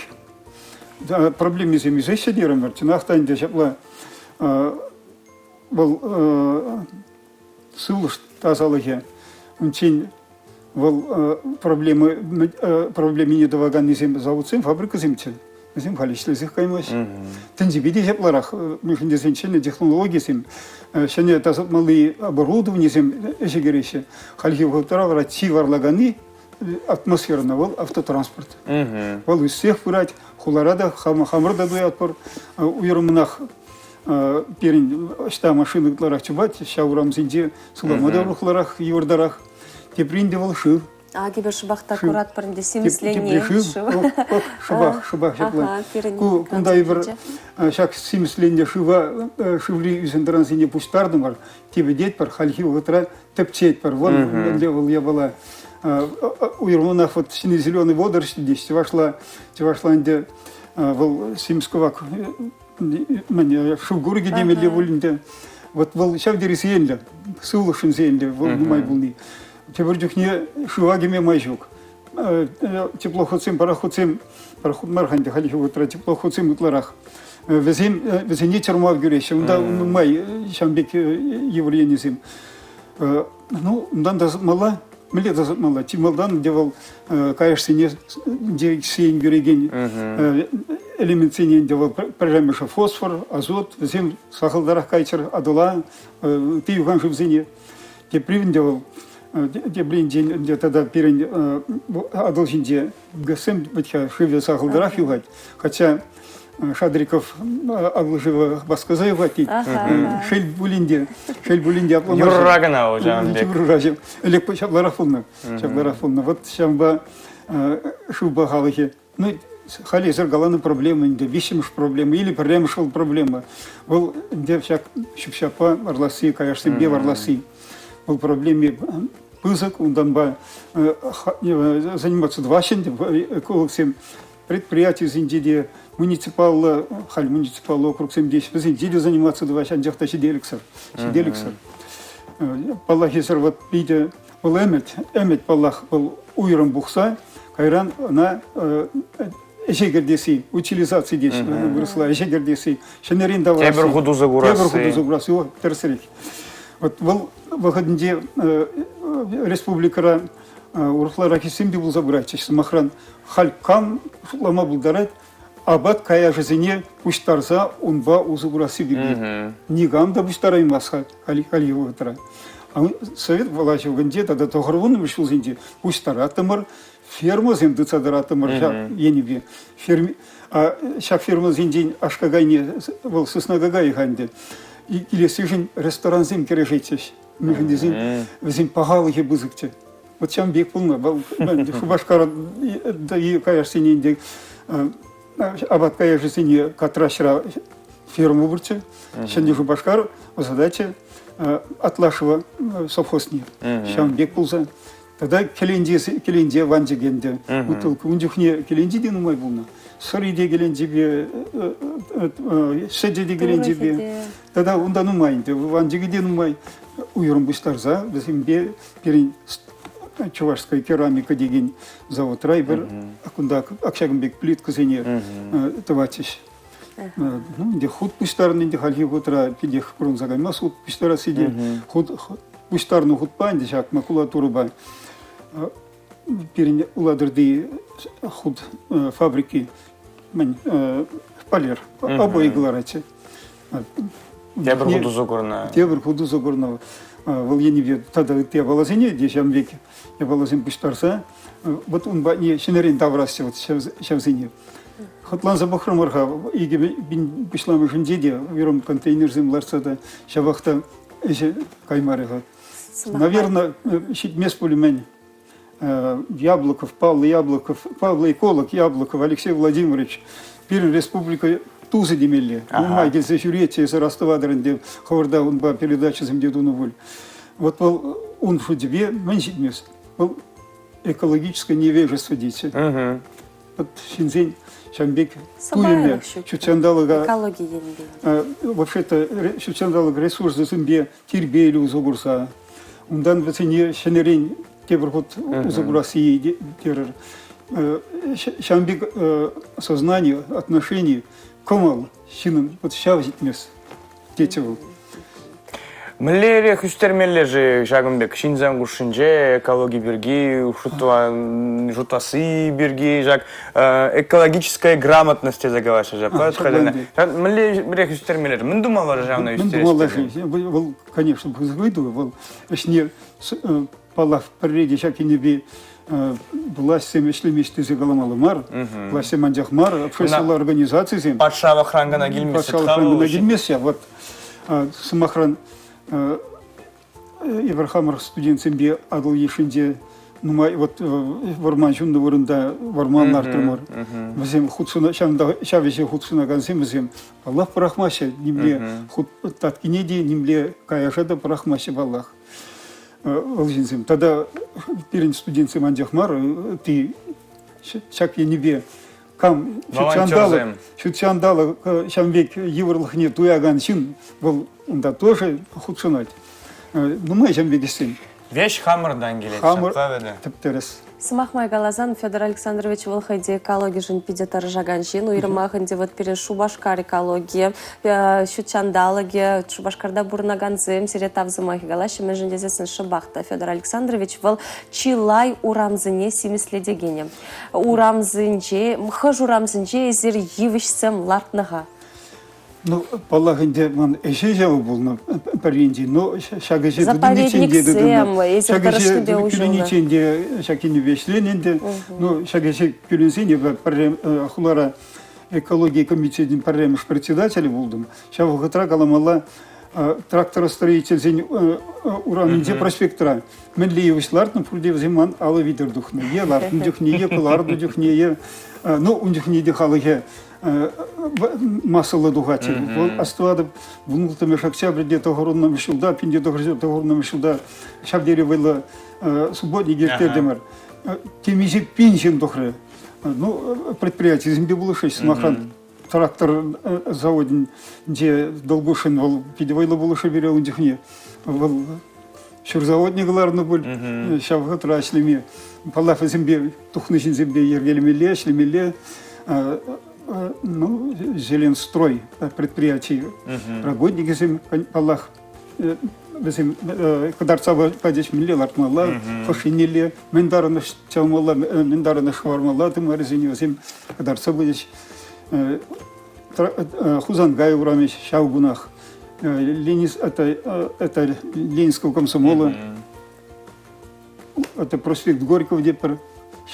проблемисем ӳсеҫҫӗ терӗмӗр. Чӑнах та ӗнтӗ ҫапла вӑл сывлӑш тасалӑхӗ унччен вӑл проблема проблемине тӑваканнисем заводсем, фабрикӑсемччӗ. Вӗсем халь ӗҫлесех каймаҫҫӗ. Тӗнчипе те ҫапларах, мӗншӗн тесен ҫӗнӗ технологисем, ҫӗнӗ тасатмалли оборудованисем ӗҫе кӗреҫҫӗ. Хальхи вӑхӑтра вара чи варлаканни атмосферӑна вӑл автотранспорт. Вӑл ӳссех пырать, хулара та хамӑр та туятпӑр. Уйрӑммӑнах пирӗн ӑҫта машина ытларах чупать, ҫав урамсенче сывлама та урӑхларах, йывӑртарах. Теприн те вӑл шыв. А эпир шӑпах та куратпӑр ӗнтӗ симӗсленни. Шыв, шӑпах, шӑпах ҫапла. Ку кунта эпир ҫак симӗсленнӗ шыва шыври ӳсентӑрансене пуҫтартӑмӑр, типӗтетпӗр, хальхи вӑхӑтра тӗпчетпӗр. Вӑл мӗнле вӑл япала. Уйрӑммӑнах вот сине-зеленый водоросль теҫ чӑвашла, чӑвашла ӗнтӗ вӑл симӗс кӑвак мӗн шыв курӑкӗ темелле пуль ӗнтӗ. Вот вӑл ҫав тери сиенлӗ, сывлӑхшӑн сиенлӗ вӑл нумай пулни. Тепӗр чухне шыва кӗме май ҫук. Теплоходсем, пароходсем, пароход мар ӗнтӗ хальхи вӑхӑтра теплоходсем ытларах. Вӗсем вӗсене чӑрмав кӳреҫҫӗ. Унта нумай ҫавӑн пек йывӑр енӗсем. Ну, унтан тасатмалла. Мӗнле тасатмалла? Чи малтан ӗнтӗ вӑл каяшсене сиен кӳрекен элементсене ӗнтӗ вӑл пӗрремӗшӗ фосфор, азот, вӗсем сахалтарах кайччӑр Атӑла, ытти юхан шывсене. Тепри ӗнтӗ вӑл тепринчен ӗнтӗ тата пирӗн Атӑл ҫинче ГЭСсем вӗт-ха шывӗ сахалтарах юхать. Хотя Шадриков Атӑл шывӗ васкаса юхать тет. Шел пулин те, шел пулин те апла Юрра кӑна вӑл ҫавӑн пек. Юрра ӗлӗк ҫапларах пулнӑ. Ҫапларах пулнӑ. Вот ҫавӑнпа шыв пахалӑхӗ Ну, халь эсир каланӑ проблема ӗнтӗ, виҫҫӗмӗш проблема или пӗрремӗш вӑл проблема. Вӑл ӗнтӗ ҫак ҫӳп-ҫаппа варласси, каяшсемпе варласси. Вӑл проблеми пысӑк, унтанпа заниматься тӑваҫҫӗ ӗнтӗ экологсем. Предприятисенче те муниципаллӑ, халь муниципаллӑ округсем теҫ, вӗсенче те заниматься тӑваҫҫӗ, анчах та ҫителӗксӗр. Ҫителӗксӗр. Паллах, эсир вот питӗ Вӑл ӗмӗт, ӗмӗт, паллах, вӑл уйрӑм пухса, кайран ӑна ӗҫе кӗртесси, утилизаци теҫҫӗ вырӑсла, ӗҫе кӗртесси, ҫӗнӗрен тавӑрасси. Тепӗр хут усӑ курасси. Тепӗр хут усӑ курасси, тӗрӗсрех. Вот вӑл вӑхӑтӗнче республикӑра урӑхларах ӗҫсем те пулса пыратчӗҫ. Сӑмахран, халь кам шутлама пултарать, апат каяшӗсене пуҫтарса унпа усӑ курасси пирки. Никам та пуҫтараймасть хальхи вӑхӑтра. Совет влаҫӗ вӑхӑтӗнче тата тӑхӑрвуннӑмӗш ҫулсенче пуҫтараттӑмӑр, фермӑсем тытса тӑраттӑмӑр ҫак енӗпе. Ферми, ҫак фермӑсенчен аш-какайне, вӑл сысна какайӗ-ха ӗнтӗ, илессишӗн ресторансем кӗрешетчӗҫ. Мӗншӗн тесен вӗсен пахалӑхӗ пысӑкчӗ. Вот ҫавӑн пек пулнӑ. Вӑл Шупашкар каяшсене ӗнтӗ апат каяшӗсене Катраҫра ферма пурччӗ. Ҫӗнӗ Шупашкар ӑсататчӗ Атлашево совхозне. Ҫавӑн пек пулса. Тата кӗленче, кӗленче ванчӑк ӗнтӗ. Бутылка. Ун чухне кӗленче те нумай пулнӑ. Сӑри те кӗленчепе, сӗчӗ те кӗленчепе. Тата унта нумай ӗнтӗ. Ванчӑкӗ те нумай. Уйрӑм пуҫтарса вӗсемпе пирӗн Чувашская керамика текен заводра эпир кунта ҫакӑн пек плиткӑсене тӑватчӗҫ. Ну, ӗнтӗ хут пуҫтарнӑ ӗнтӗ хальхи вӑхӑтра питех пурӑнса каймасть хут пуҫтарасси те. Хут пуҫтарнӑ хутпа ӗнтӗ ҫак макулатурӑпа пирӗн Улатӑрти хут фабрики мӗн шпалер обои кӑларатчӗ. Тепӗр хут усӑ курнӑ. Тепӗр хут усӑ курнӑ. Вӑл енӗпе тата ытти япаласене те ҫавӑн пек япаласем пуҫтарса вот ун патне ҫӗнӗрен тавӑрасчӗ вот ҫавсене. Хӑтланса пӑхрӑмӑр-ха 2000 пуҫламӑшӗнче те уйрӑм контейнерсем лартса та ҫавах та ӗҫӗ каймарӗ-ха. Наверное, ҫитмест пуль мӗн. Яблоков, Павел Яблоков, Павел эколог Яблоков Алексей Владимирович пирӗн республика тусӗ темелле. Нумай килсе ҫӳретчӗ, эсир астӑватӑр ӗнтӗ, хӑвӑрта унпа передачӑсем те тунӑ пуль. Вот вӑл ун шучӗпе мӗн ҫитмест? Вӑл экологическое невежество тетчӗ. Ҫынсен ҫавӑн пек туйӑмӗ ҫут ҫанталӑка экологи енӗпе. Вообще-то ҫут ҫанталӑк ресурсӗсемпе тирпейлӗ усӑ курса, унтан вӗсене ҫӗнӗрен тепӗр хут усӑ курасси терӗр. Ҫавӑн пек сознание, отношение, кӑмӑл ҫыннӑн вот ҫав ҫитмест, тетчӗ вӑл. Мӗнлерех ӳстермелле-ши ҫакӑн пек ҫынсем хушшинче экологи пирки шутласси пирки ҫак экологическая грамотность тесе калаҫҫӗ ҫапла мӗнлерех ӳстермелле мӗн тумалла-ши ҫавна ӳстерес Мӗн тумалла-ши? Вӑл, конечно, пысӑк ыйту. Вӑл ӗҫне паллах, пӗрре те ҫак енӗпе влаҫсем ӗҫлемест тесе каламалла мар. Влаҫсем анчах мар, обществӑлла организацисем. Патшалӑхран кӑна килмест. Патшалӑхран кӑна килмест. Вот, сӑмахран, эпир хамӑр студентсемпе Атӑл йышшинче нумай вот вӑрман ҫуннӑ вырӑнта вӑрман лартрӑмӑр. Вӗсем хутшӑна, ҫав ӗҫе хутшӑнакансем вӗсем паллах пӑрахмаҫҫӗ. Нимле хут таткине те, нимле каяша та пӑрахмаҫҫӗ паллах. Вӑл ҫынсем тата пирӗн студентсем анчах мар, ытти ҫак енӗпе кам ҫутҫанталӑк, ҫутҫанталӑк ҫавӑн пек йывӑрлӑхне туякан ҫын, вӑл унта тоже хутшӑнать. Нумай ҫавӑн пек ӗҫсем. Веҫ хамӑртан килет, Хамӑр тӗп-тӗрӗс. Сӑмах май каласан, Федор Александрович вӑл хӑй те экологишӗн питӗ тӑрӑшакан ҫын. Уйрӑмах ӗнтӗ вот пирӗн Шупашкар экологийӗ, ҫут ҫанталӑкӗ, Шупашкарта пурӑнакансем сире тав сӑмахӗ калаҫҫӗ. Мӗншӗн тесессӗн шӑпах та Федор Александрович вӑл чылай урамсене симӗслетекенӗ. Урамсенче, хӑш урамсенче эсир йывӑҫсем лартнӑ-ха? Ну, паллах ӗнтӗ, ман ӗҫе ҫавӑ пулнӑ пӗр енчен. Но ҫак ӗҫе тытӑниччен те тытӑннӑ. Ҫак ӗҫе кӳлӗниччен те ҫак енӗпе ӗҫленӗ ӗнтӗ. Ну, ҫак ӗҫе кӳлӗнсен эпӗ пӗрре хулара экологи комитечӗн пӗрремӗш председателӗ пултӑм. Ҫав вӑхӑтра каламалла тракторостроительсен урамӗнче проспектра мӗнле йывӑҫ лартнӑ, пурте вӗсем ман алӑ витӗр тухнӑ. Е лартнӑ чухне, е кӑларнӑ чухне, е ну ун чухне те халӑхӗ массӑллӑ тухатчӗ. Вӑл астӑватӑп, вунулттӑмӗш октябрьте тӑхӑрӑннӑмӗш ҫулта, пинте тӑхӑрӑннӑмӗш ҫулта ҫав тери вӑйлӑ субботник ирттертӗмӗр. Темиҫе пин ҫын тухрӗ. Ну, предприятисемпе пулӑшрӗҫ, сӑмахран, трактор заводӗнче Долгушин вӑл питӗ вӑйлӑ пулӑшрӗ пире ун чухне. Вӑл ҫурзаводне кӑларнӑ пуль ҫав вӑхӑтра ӗҫлеме. Паллах, вӗсемпе тухнӑ ҫынсемпе йӗркелемелле, ӗҫлемелле. Ну, Зеленстрой предприяти работникӗсем, паллах, вӗсем кӑтартса пачӗҫ, мӗнле лартмалла, хӑш еннелле, мӗн тарӑнӑш чавмалла, мӗн тарӑнӑш хӑвармалла тымарӗсене вӗсем кӑтартса пычӗҫ. Хусанкай урамӗ ҫав кунах. Ленис, это, это Ленинского комсомола. Это проспект Горького тепӗр.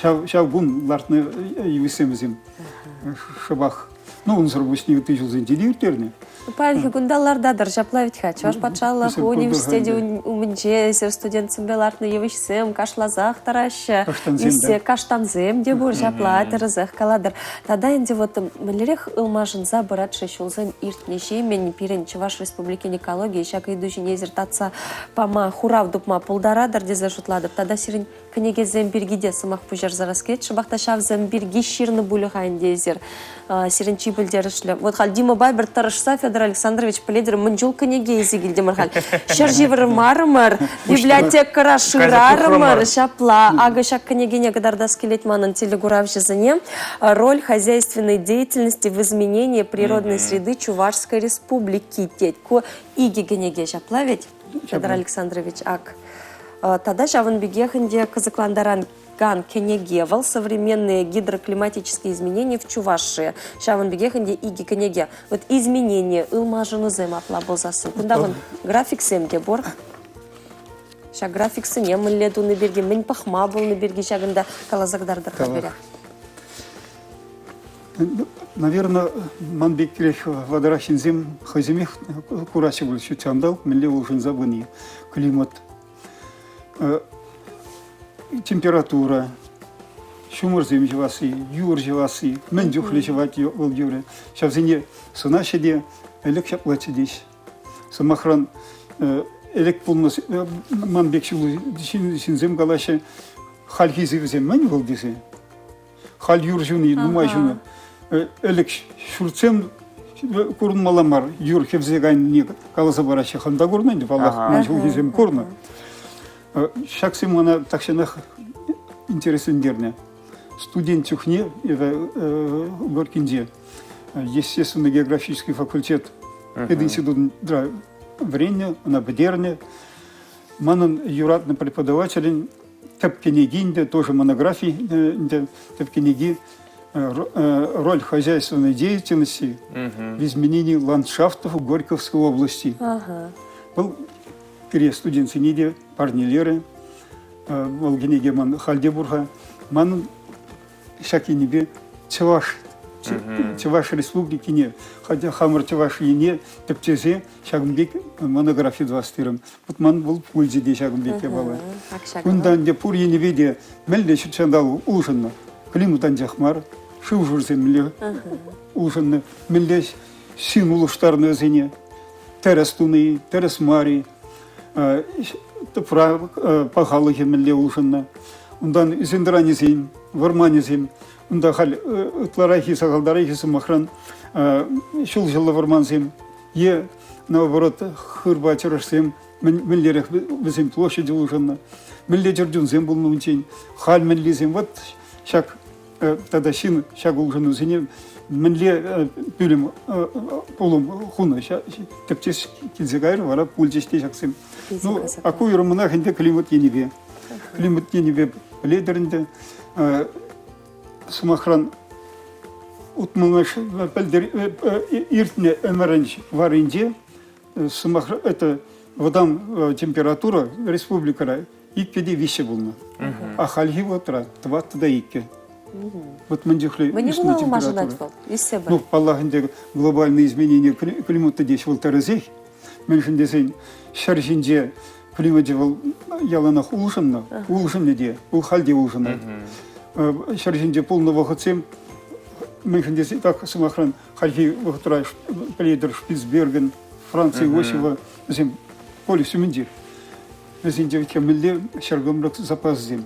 Ҫав, ҫав кун лартнӑ йывӑҫсем вӗсем. Шӑпах. Ну, унсӑр пуҫне ытти ҫулсенче те ирттернӗ. Паянхи кунта лартатӑр, ҫапла вӗт-ха. Чӑваш патшалӑх университечӗ умӗнче эсир студентсемпе лартнӑ йывӑҫсем кашласах тӑраҫҫӗ. Каштансем Ӳссе каштансем те пур, ҫапла тӗрӗсех калатӑр. Тата ӗнтӗ вот мӗнлерех ылмашӑнса пырать-ши ҫулсем иртнӗҫемӗн пирӗн Чӑваш Республикин экологийӗ ҫак ыйту ҫине эсир татса пама, хурав тупма пултаратӑр тесе шутлатӑп. Тата сирӗн кӗнекесем пирки те сӑмах пуҫарса килет. Шӑпах та ҫавсем пирки ҫырнӑ пулӗ-ха ӗнтӗ эсир. Сирӗн чи пӗлтерӗшлӗ. Вот халь Димӑпа пӗр тӑрӑшса Федор Александрович пӗлетӗр, мӗн чул кӗнеке илсе килтӗмӗр халь. Ҫӗр ҫывӑрмарӑмӑр, библиотекӑра шырарӑмӑр. Ҫапла, акӑ ҫак кӗнекене кӑтартас килет манӑн телекуравҫӑсене. Роль хозяйственной деятельности в изменении природной среды Чувашской Республики тет. Ку икӗ кӗнеке ҫапла ведь, Федор Александрович, ак. Тата ҫавӑн пекех ӗнтӗ кӑсӑклантаран кӗнеке вӑл «Современные гидроклиматические изменения в Чувашии». Ҫавӑн пекех ӗнтӗ икӗ кӗнеке. Вот изменения, ылмашӑнусем апла пулсассӑн. Кунта вӑн графиксем те пур. Ҫак графиксене мӗнле туни пирки, мӗн пӑхма пулни пирки ҫакӑнта каласа кӑтартӑр-ха пире. Наверное, ман пекрех ватӑрах ҫынсем хӑйсемех кураҫҫӗ пуль ҫут ҫанталӑк мӗнле улшӑнса пыни, климат, температура, ҫумӑрсем ҫӑвасси, юр ҫӑвасси, мӗн чухлӗ ҫӑвать вӑл юрӗ. Ҫавсене сӑнаҫҫӗ те ӗлӗк ҫаплаччӗ теҫ. Сӑмахран, ӗлӗк пулнӑ ман пек ҫынсем калаҫҫӗ, хальхи сивӗсем мӗн вӑл тесе. Халь юр ҫуни нумай ҫунӑ. Ӗлӗк ҫуртсем курӑнмалла мар, юр хӗвсе кайнине каласа параҫҫӗ. Хам та курнӑ ӗнтӗ, паллах, ман ҫулхисем курнӑ. Ҫаксем мана тахҫанах интереслентернӗ. Студент чухне эпӗ Горькинче естественно-географический факультет пединститутра вӗреннӗ, ӑна пӗтернӗ. Манӑн юратнӑ преподавателӗн тӗп кӗнеки ӗнтӗ, тоже монографи ӗнтӗ, тӗп кӗнеки «Роль хозяйственной деятельности в изменении ландшафтов Горьковской области». Вӑл пире студентсене те парнелерӗ. Вӑл кӗнеке ман халь те пур-ха. Манӑн ҫак енӗпе Чӑваш Чӑваш Республикине, хотя хамӑр Чӑваш Ене тӗпчесе ҫакӑн пек монографи тӑвас терӗм. Вот ман вӑл пулчӗ те ҫакӑн пек япала. Кунта ӗнтӗ пур енӗпе те мӗнле ҫутҫанталӑк улшӑннӑ. Климат анчах мар, шыв-шурсем мӗнле улшӑннӑ, мӗнле ҫын улӑштарнӑ вӗсене. Тӗрӗс туни, тӗрӗс мар-и, тӑпра пахалӑхӗ мӗнле улшӑннӑ. Унтан ӳсентӑранӗсен, вӑрманӗсем, унта халь ытларахи, сахалтарахи сӑмахран ҫулҫӑллӑ вӑрмансем е наоборот хырпа чӑрӑшсем мӗнлерех вӗсен площадь улшӑннӑ, мӗнле чӗрчунсем пулнӑ унччен, халь мӗнлисем. Вот ҫак тата ҫын ҫак улшӑнусене мӗнле пӳлӗм пулӑм хунӑ тӗпчес килсе кайрӗ, вара пулчӗҫ те ҫаксем. Ну, а ку уйрӑммӑнах ӗнтӗ климат енӗпе. Климат енӗпе пӗлетӗр ӗнтӗ. Сӑмахран, утмӑлмӗш пӗлтӗр иртнӗ ӗмӗрӗн варринче сӑмах это вӑтам температура республикӑра иккӗ те виҫҫӗ пулнӑ. А хальхи вӑхӑтра тӑваттӑ та иккӗ. Вот мӗн чухлӗ Мӗне ӳснӗ пула температура. ылмашӑнать вӑл? Ӳссе Ну, паллах ӗнтӗ, глобальное изменение климата теҫ вӑл тӗрӗсех. Мӗншӗн тесен ҫӗр ҫинче климачӗ вӑл яланах улшӑннӑ, улшӑннӑ те, вӑл халь те улшӑнать. Ҫӗр ҫинче пулнӑ вӑхӑтсем мӗншӗн тесен, так, сӑмахран, хальхи вӑхӑтра пӗлетӗр Шпицберген, Франц Иосифа, вӗсем полюс умӗнче. Вӗсенче вӗт мӗнле ҫӗркӑмрӑк запасӗсем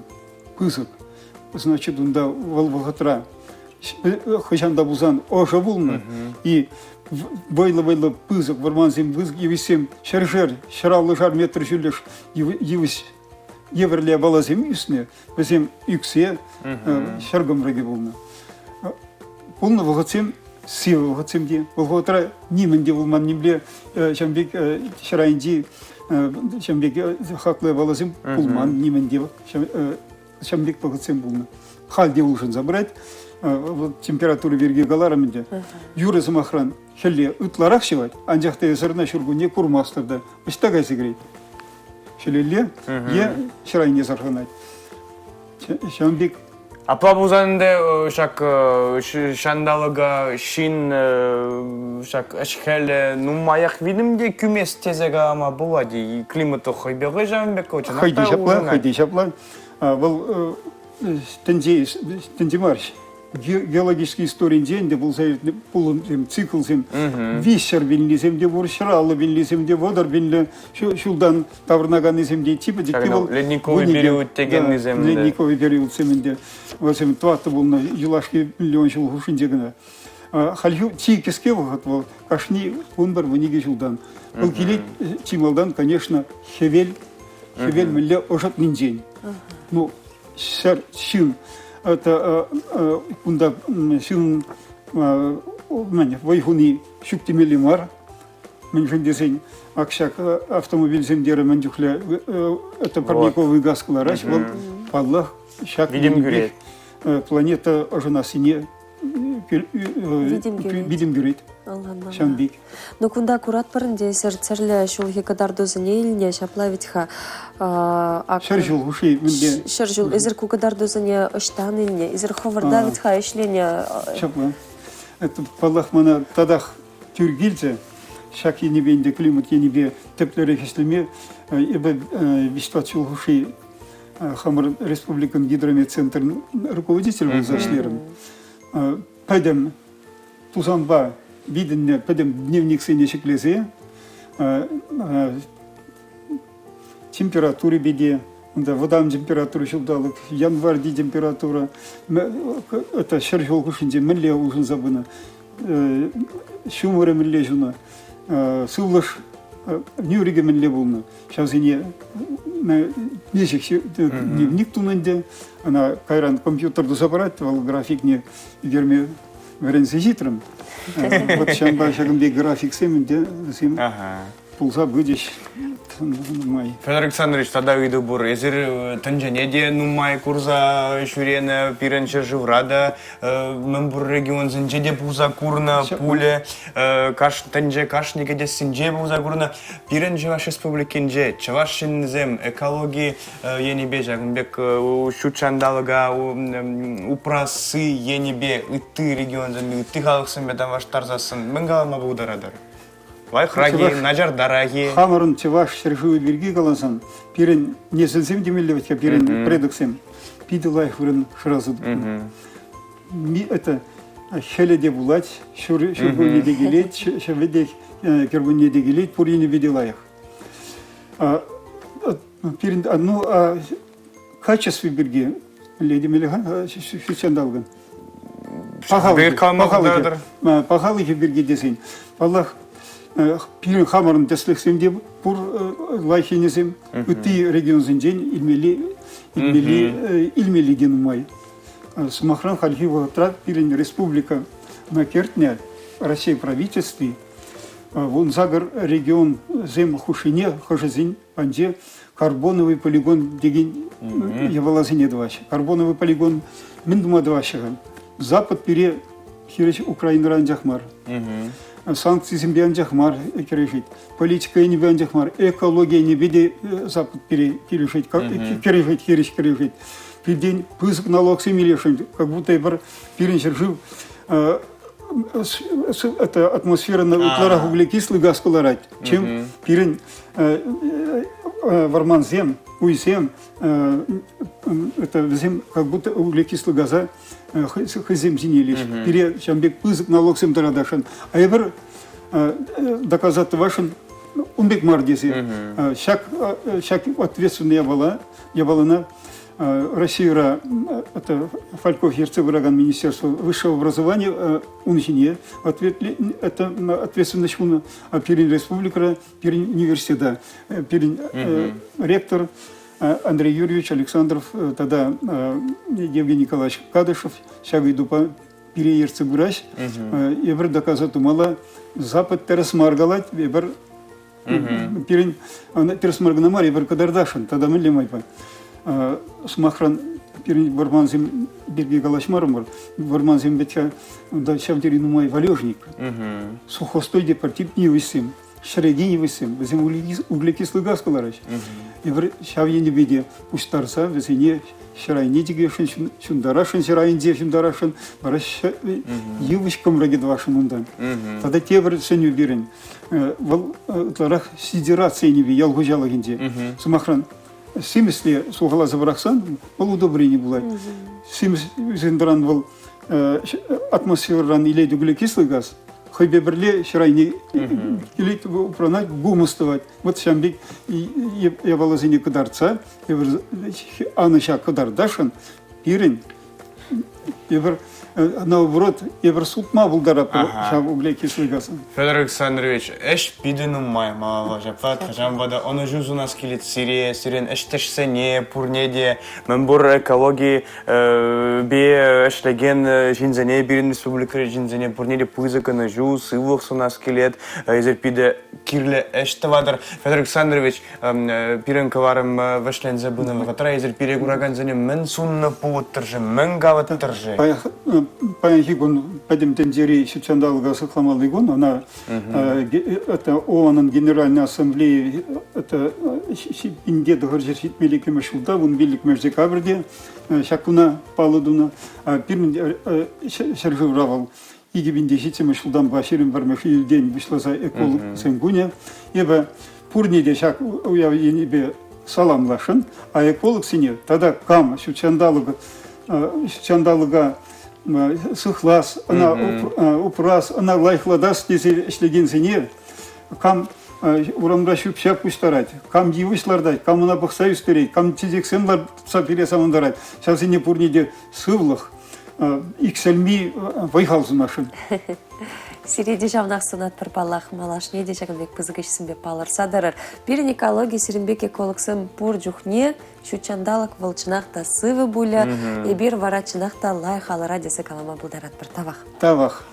пысӑк. Значит, унта вӑл вӑхӑтра хӑҫан та пулсан ӑшӑ пулнӑ и вӑйлӑ-вӑйлӑ пысӑк вӑрмансем, пысӑк йывӑҫсем ҫӗршер, ҫӗраллӑшар метр ҫӳллӗш йывӑҫ евӗрлӗ япаласем ӳснӗ, вӗсем ӳксе ҫӗр кӑмрӑкӗ пулнӑ. Пулнӑ вӑхӑтсем сивӗ вӑхӑтсем те. Вӑл вӑхӑтра нимӗн те пулман, нимле ҫавӑн пек ҫӗр айӗнчи ҫавӑн пек хаклӑ япаласем пулман, нимӗн те ҫавӑн пек вӑхӑтсем пулнӑ. Халь те улшӑнса пырать. Температура пирки каларӑм ӗнтӗ. Юрӑ сӑмахран хӗлле ытларах ҫӑвать, анчах та эсӗ ӑна ҫуркунне курмастӑр та. Ӑҫта кайса кӗрет? Ҫӗлелле е ҫӗр айне сӑрхӑнать. Ҫавӑн пек Апла пулсан ӗнтӗ ҫак ҫанталӑка ҫын ҫак ӗҫ-хӗлӗ нумаях витӗм те кӳмест тесе калама пулать-и? Климат хӑйпе хӑй ҫавӑн пек чӑнах Хӑй те ҫапла, хӑй те ҫапла. Вӑл тӗнче, тӗнче мар, геологический историнче ӗнтӗ пулса иртнӗ пулӑмсем, циклсем. 300 пинлисем те пур, 150 пинлисем те, 30 пинлӗ ҫултан таврӑнаканнисем те чи пӗчӗкки вӑл. Ледниковый период текеннисем. Ледниковый периодсем ӗнтӗ. Вӗсем тӑваттӑ пулнӑ юлашки миллион ҫул хушшинче кӑна. Хальхи чи кӗске вӑхӑт вӑл кашни 11 12 ҫултан. Вӑл килет чи малтан, конечно, хӗвел хӗвел мӗнле ӑшӑтнинчен. Ну, ҫӗр ҫын это кунта ҫын мӗн вӑй хуни ҫук темелле мар. Мӗншӗн тесен ак ҫак автомобильсем терӗ мӗн чухлӗ это парниковый газ кӑлараҫ, вӑл паллах ҫак витӗм кӳрет. Планета ӑшӑнассине витӗм кӳрет. Ҫавӑн пек. Ну, кунта куратпӑр ӗнтӗ эсир тӗрлӗ ҫулхи кӑтартусене илнӗ, ҫапла вӗт-ха. Ҫӗр ҫул хушши мӗнле? Ҫӗр ҫул. Эсир ку кӑтартусене ӑҫтан илнӗ? Эсир хӑвӑрта вӗт-ха ӗҫленӗ. Ҫапла. Это, паллах, мана татах тӳр килчӗ. Ҫак енӗпе ӗнтӗ климат енӗпе тӗплӗрех ӗҫлеме эпӗ виҫ-тӑват ҫул хушши хамӑр республикӑн гидрометцентрӗн руководителӗ пулса ӗҫлерӗм. Пӗтӗм тусанпа витӗннӗ пӗтӗм дневниксене ҫӗклесе температурипе те. Унта вӑтам температура ҫулталӑк, январьти температура, это ҫӗр ҫул хушшинче мӗнле улшӑнса пынӑ, ҫумӑрӗ мӗнле ҫунӑ, сывлӑш нӳрӗкӗ мӗнле пулнӑ. Ҫавсене веҫех дневник тунӑ ӗнтӗ. Ӑна кайран компьютер туса парать, вӑл графикне ӳкерме вӗренсе ҫитрӗм. Вот ҫавӑнпа ҫакӑн пек графиксем ӗнтӗ вӗсем пулса пычӗҫ нумай. Федор Александрович, тата ыйту пур. Эсир тӗнчене те нумай курса ҫӳренӗ, пирӗн ҫӗршывра та мӗн пур регионсенче те пулса курнӑ пулӗ, тӗнче кашни кӗтессинче пулса курнӑ. Пирӗн Чӑваш Республикинче чӑваш ҫыннисем экологи енӗпе ҫакӑн пек ҫут ҫанталӑка упрасси енӗпе ытти регионсемпе, ытти халӑхсемпе танлаштарсассӑн мӗн калама пултаратӑр? Лайӑхрах-и, начартарах-и? Хамӑрӑн чӑваш ҫӗршывӗ пирки каласан, пирӗн несӗлсем темелле вӗт-ха, пирӗн предоксем питӗ лайӑх вырӑн шыраса тупнӑ. Это хӗлӗ те пулать, ҫуркунне те килет, ҫӑвӗ те, кӗркунне те килет, пур енӗпе те лайӑх. Пирӗн, ну, качество пирки мӗнле темелле-ха ҫут ҫанталӑкӑн? Пахалӑхӗ, пахалӑхӗ, пахалӑхӗ пирки тесен, паллах, пирӗн хамӑрӑн тӗслӗхсем те пур лайӑх енӗсем. Ытти регионсенчен илмелли, илмелли, илмелли те нумай. Сӑмахран, хальхи вӑхӑтра пирӗн республика кӗртнӗ Раҫҫей правительстви 18 регионсем хушшине хӑшӗсен панче карбоновый полигон текен япаласене тӑваҫҫӗ. Карбоновый полигон мӗн тума тӑваҫҫӗ-ха? Запад пире хирӗҫ Украинӑра анчах мар, санкцисемпе анчах мар кӗрешет, политика енӗпе анчах мар, экологи енӗпе те Запад пире килӗшет, кӗрешет, хирӗҫ кӗрешет. Пиртен пысӑк налогсем илесшӗн, как будто эпир пирӗн ҫӗршыв это атмосферӑна ытларах углекислый газ кӑларать, чем пирӗн вӑрмансем, уйсем, это вӗсем как будто углекислый газа хӑйсем ҫине илеҫ. Пире ҫавӑн пек пысӑк налогсем тӑратасшӑн. А эпир доказать тӑвасшӑн ун пек мар тесе. Ҫак, ҫак ответственный япала, япалана Российӑра это Фальков ертсе пыракан Министерство высшего образования ун ҫине это ответственность хунӑ. А пирӗн республикӑра, пирӗн университета, пирӗн ректор Андрей Юрьевич Александров тата Евгений Николаевич Кадышев ҫак ыйтупа пире ертсе пыраҫ. Эпир доказать тумалла Запад тӗрӗс мар калать, эпир Пирӗн тӗрӗс мар кӑна мар, эпир кӑтартасшӑн тата мӗнле майпа. Сӑмахран, пирӗн вӑрмансем пирки калаҫмарӑмӑр. Вӑрмансем вӗт-ха унта ҫав тери нумай валежник. Сухостой те пӗр тип йывӑҫсем, ҫӗрекен йывӑҫсем, вӗсем углекислый газ кӑлараҫҫӗ. Эпир ҫав енӗпе те пуҫтарса вӗсене ҫӗр айне чикесшӗн, ҫунтарасшӑн, ҫӗр айӗнче ҫунтарасшӑн, вара йывӑҫ кӑмрӑкӗ тӑвасшӑн унтан. Тата тепӗр сӗнӳ пирӗн. Вӑл ытларах сидераци енӗпе ял хуҫалӑхӗнче. Сӑмахран, симӗсле сухаласа пӑрахсан вӑл удобрени пулать. Симӗс ӳсентӑран вӑл атмосферӑран илет углекислый газ, хӑйпе пӗрле ҫӗр айне килет, упранать, гумус тӑвать. Вот ҫавӑн пек япаласене кӑтартса, эпир анӑҫа кӑтартасшӑн пирӗн эпир наоборот, эпир сутма пултаратпӑр ҫав углекислый газа. Федор Александрович, ӗҫ питӗ нумай малалла ҫапла. Ҫавӑнпа та ӑнӑҫу сунас килет сире, сирӗн ӗҫтешсене пурне те, мӗнпур экологи бе ӗҫлекен ҫынсене, пирӗн республикӑри ҫынсене пурне те пысӑк ӑнӑҫу, сывлӑх сунас килет. Эсир питӗ кирлӗ ӗҫ тӑватӑр. Федор Александрович, пирӗн кӑларӑм вӗҫленсе пынӑ вӑхӑтра эсир пире куракансене мӗн суннӑ пулӑттӑр-ши, мӗн калӑттӑр-ши? Паянхи кун пӗтӗм тӗнчери ҫутҫанталӑка сыхламалли кун, ӑна это ООНӑн Генеральной Ассамблеи это пинте тӑхӑрҫӗр ҫитмелли кӗмӗш ҫулта вун пиллӗкмӗш декабрьте ҫак куна паллӑ тунӑ. Пирӗн ҫӗршывра вӑл 2007 ҫултанпа 21 июльтен пуҫласа экологсен кунӗ. Эпӗ пурне те ҫак уяв енӗпе саламласшӑн, а экологсене тата кам ҫутҫанталӑк ҫутҫанталӑка сыхлас, ӑна упрас, ӑна лайӑхлатас тесе ӗҫлекенсене кам. урамра ҫӳп-ҫап пуҫтарать, кам йывӑҫ лартать, кам ӑна пӑхса ӳстерет, кам чечексем лартса пире савӑнтарать, ҫавсене пурне те сывлӑх, иксӗлми вӑй-хал сунасшӑн. Сире те ҫавнах сунатпӑр паллах, малашне те ҫакӑн пек пысӑк ӗҫсемпе палӑрса тӑрӑр. Пирӗн экологи сирӗн пек экологсем пур чухне ҫут ҫанталӑк вӑл чӑнах та сывӑ пулӗ, эпир вара чӑнах та лайӑх алӑра тесе калама пултаратпӑр. Тавах. Тавах.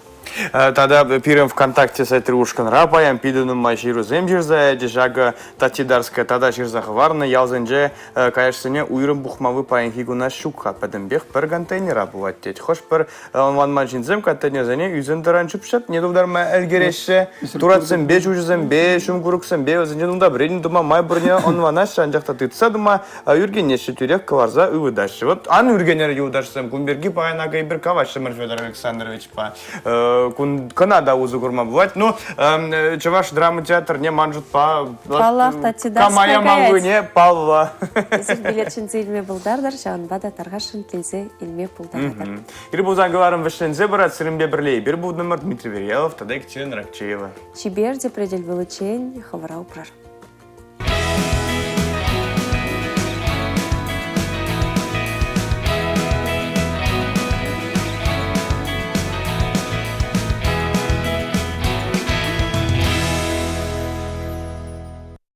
Тата пирӗн ВКонтакте сайтри ушкӑнра паян питӗ нумай ҫырусем ҫырса ячӗҫ. Акӑ Татидарская тата ҫырса хӑварнӑ ялсенче каяшсене уйрӑм пухмалли паянхи куна ҫук-ха. Пӗтӗмпех пӗр контейнера пулать тет. Хӑш-пӗр ӑнланман ҫынсем контейнерсене ӳсен-тӑран ҫӳп-ҫапне тултарма ӗлкӗреҫҫӗ. Туратсемпе, ҫулҫӑсемпе, ҫум курӑксемпе вӗсенчен унта вӗренӳ тума май пурне ӑнланаҫҫӗ, анчах та тытса тӑма ӳркенеҫҫӗ, тӳрех кӑларса ывӑтаҫҫӗ. Вот ан ӳркенӗр, юлташсем, кун пирки паян акӑ эпир калаҫрӑмӑр Федор Александровичпа. Кун кӑна та усӑ курма пулать. Ну, Чӑваш драма театрне ман шутпа Паллах, Татидарская Камая маллине паллӑ. Эсир билет ҫӗнсе илме пултартӑр, ҫавӑнпа та тархасшӑн килсе илме пултаратӑр. Ир пулсан кӑларӑм вӗҫленсе пырать. Сирӗнпе пӗрле эпир пултӑмӑр Дмитрий Верьялов тата Екатерина Ракчеева. Чипер те тӗл пуличчен хӑвӑра упрӑр.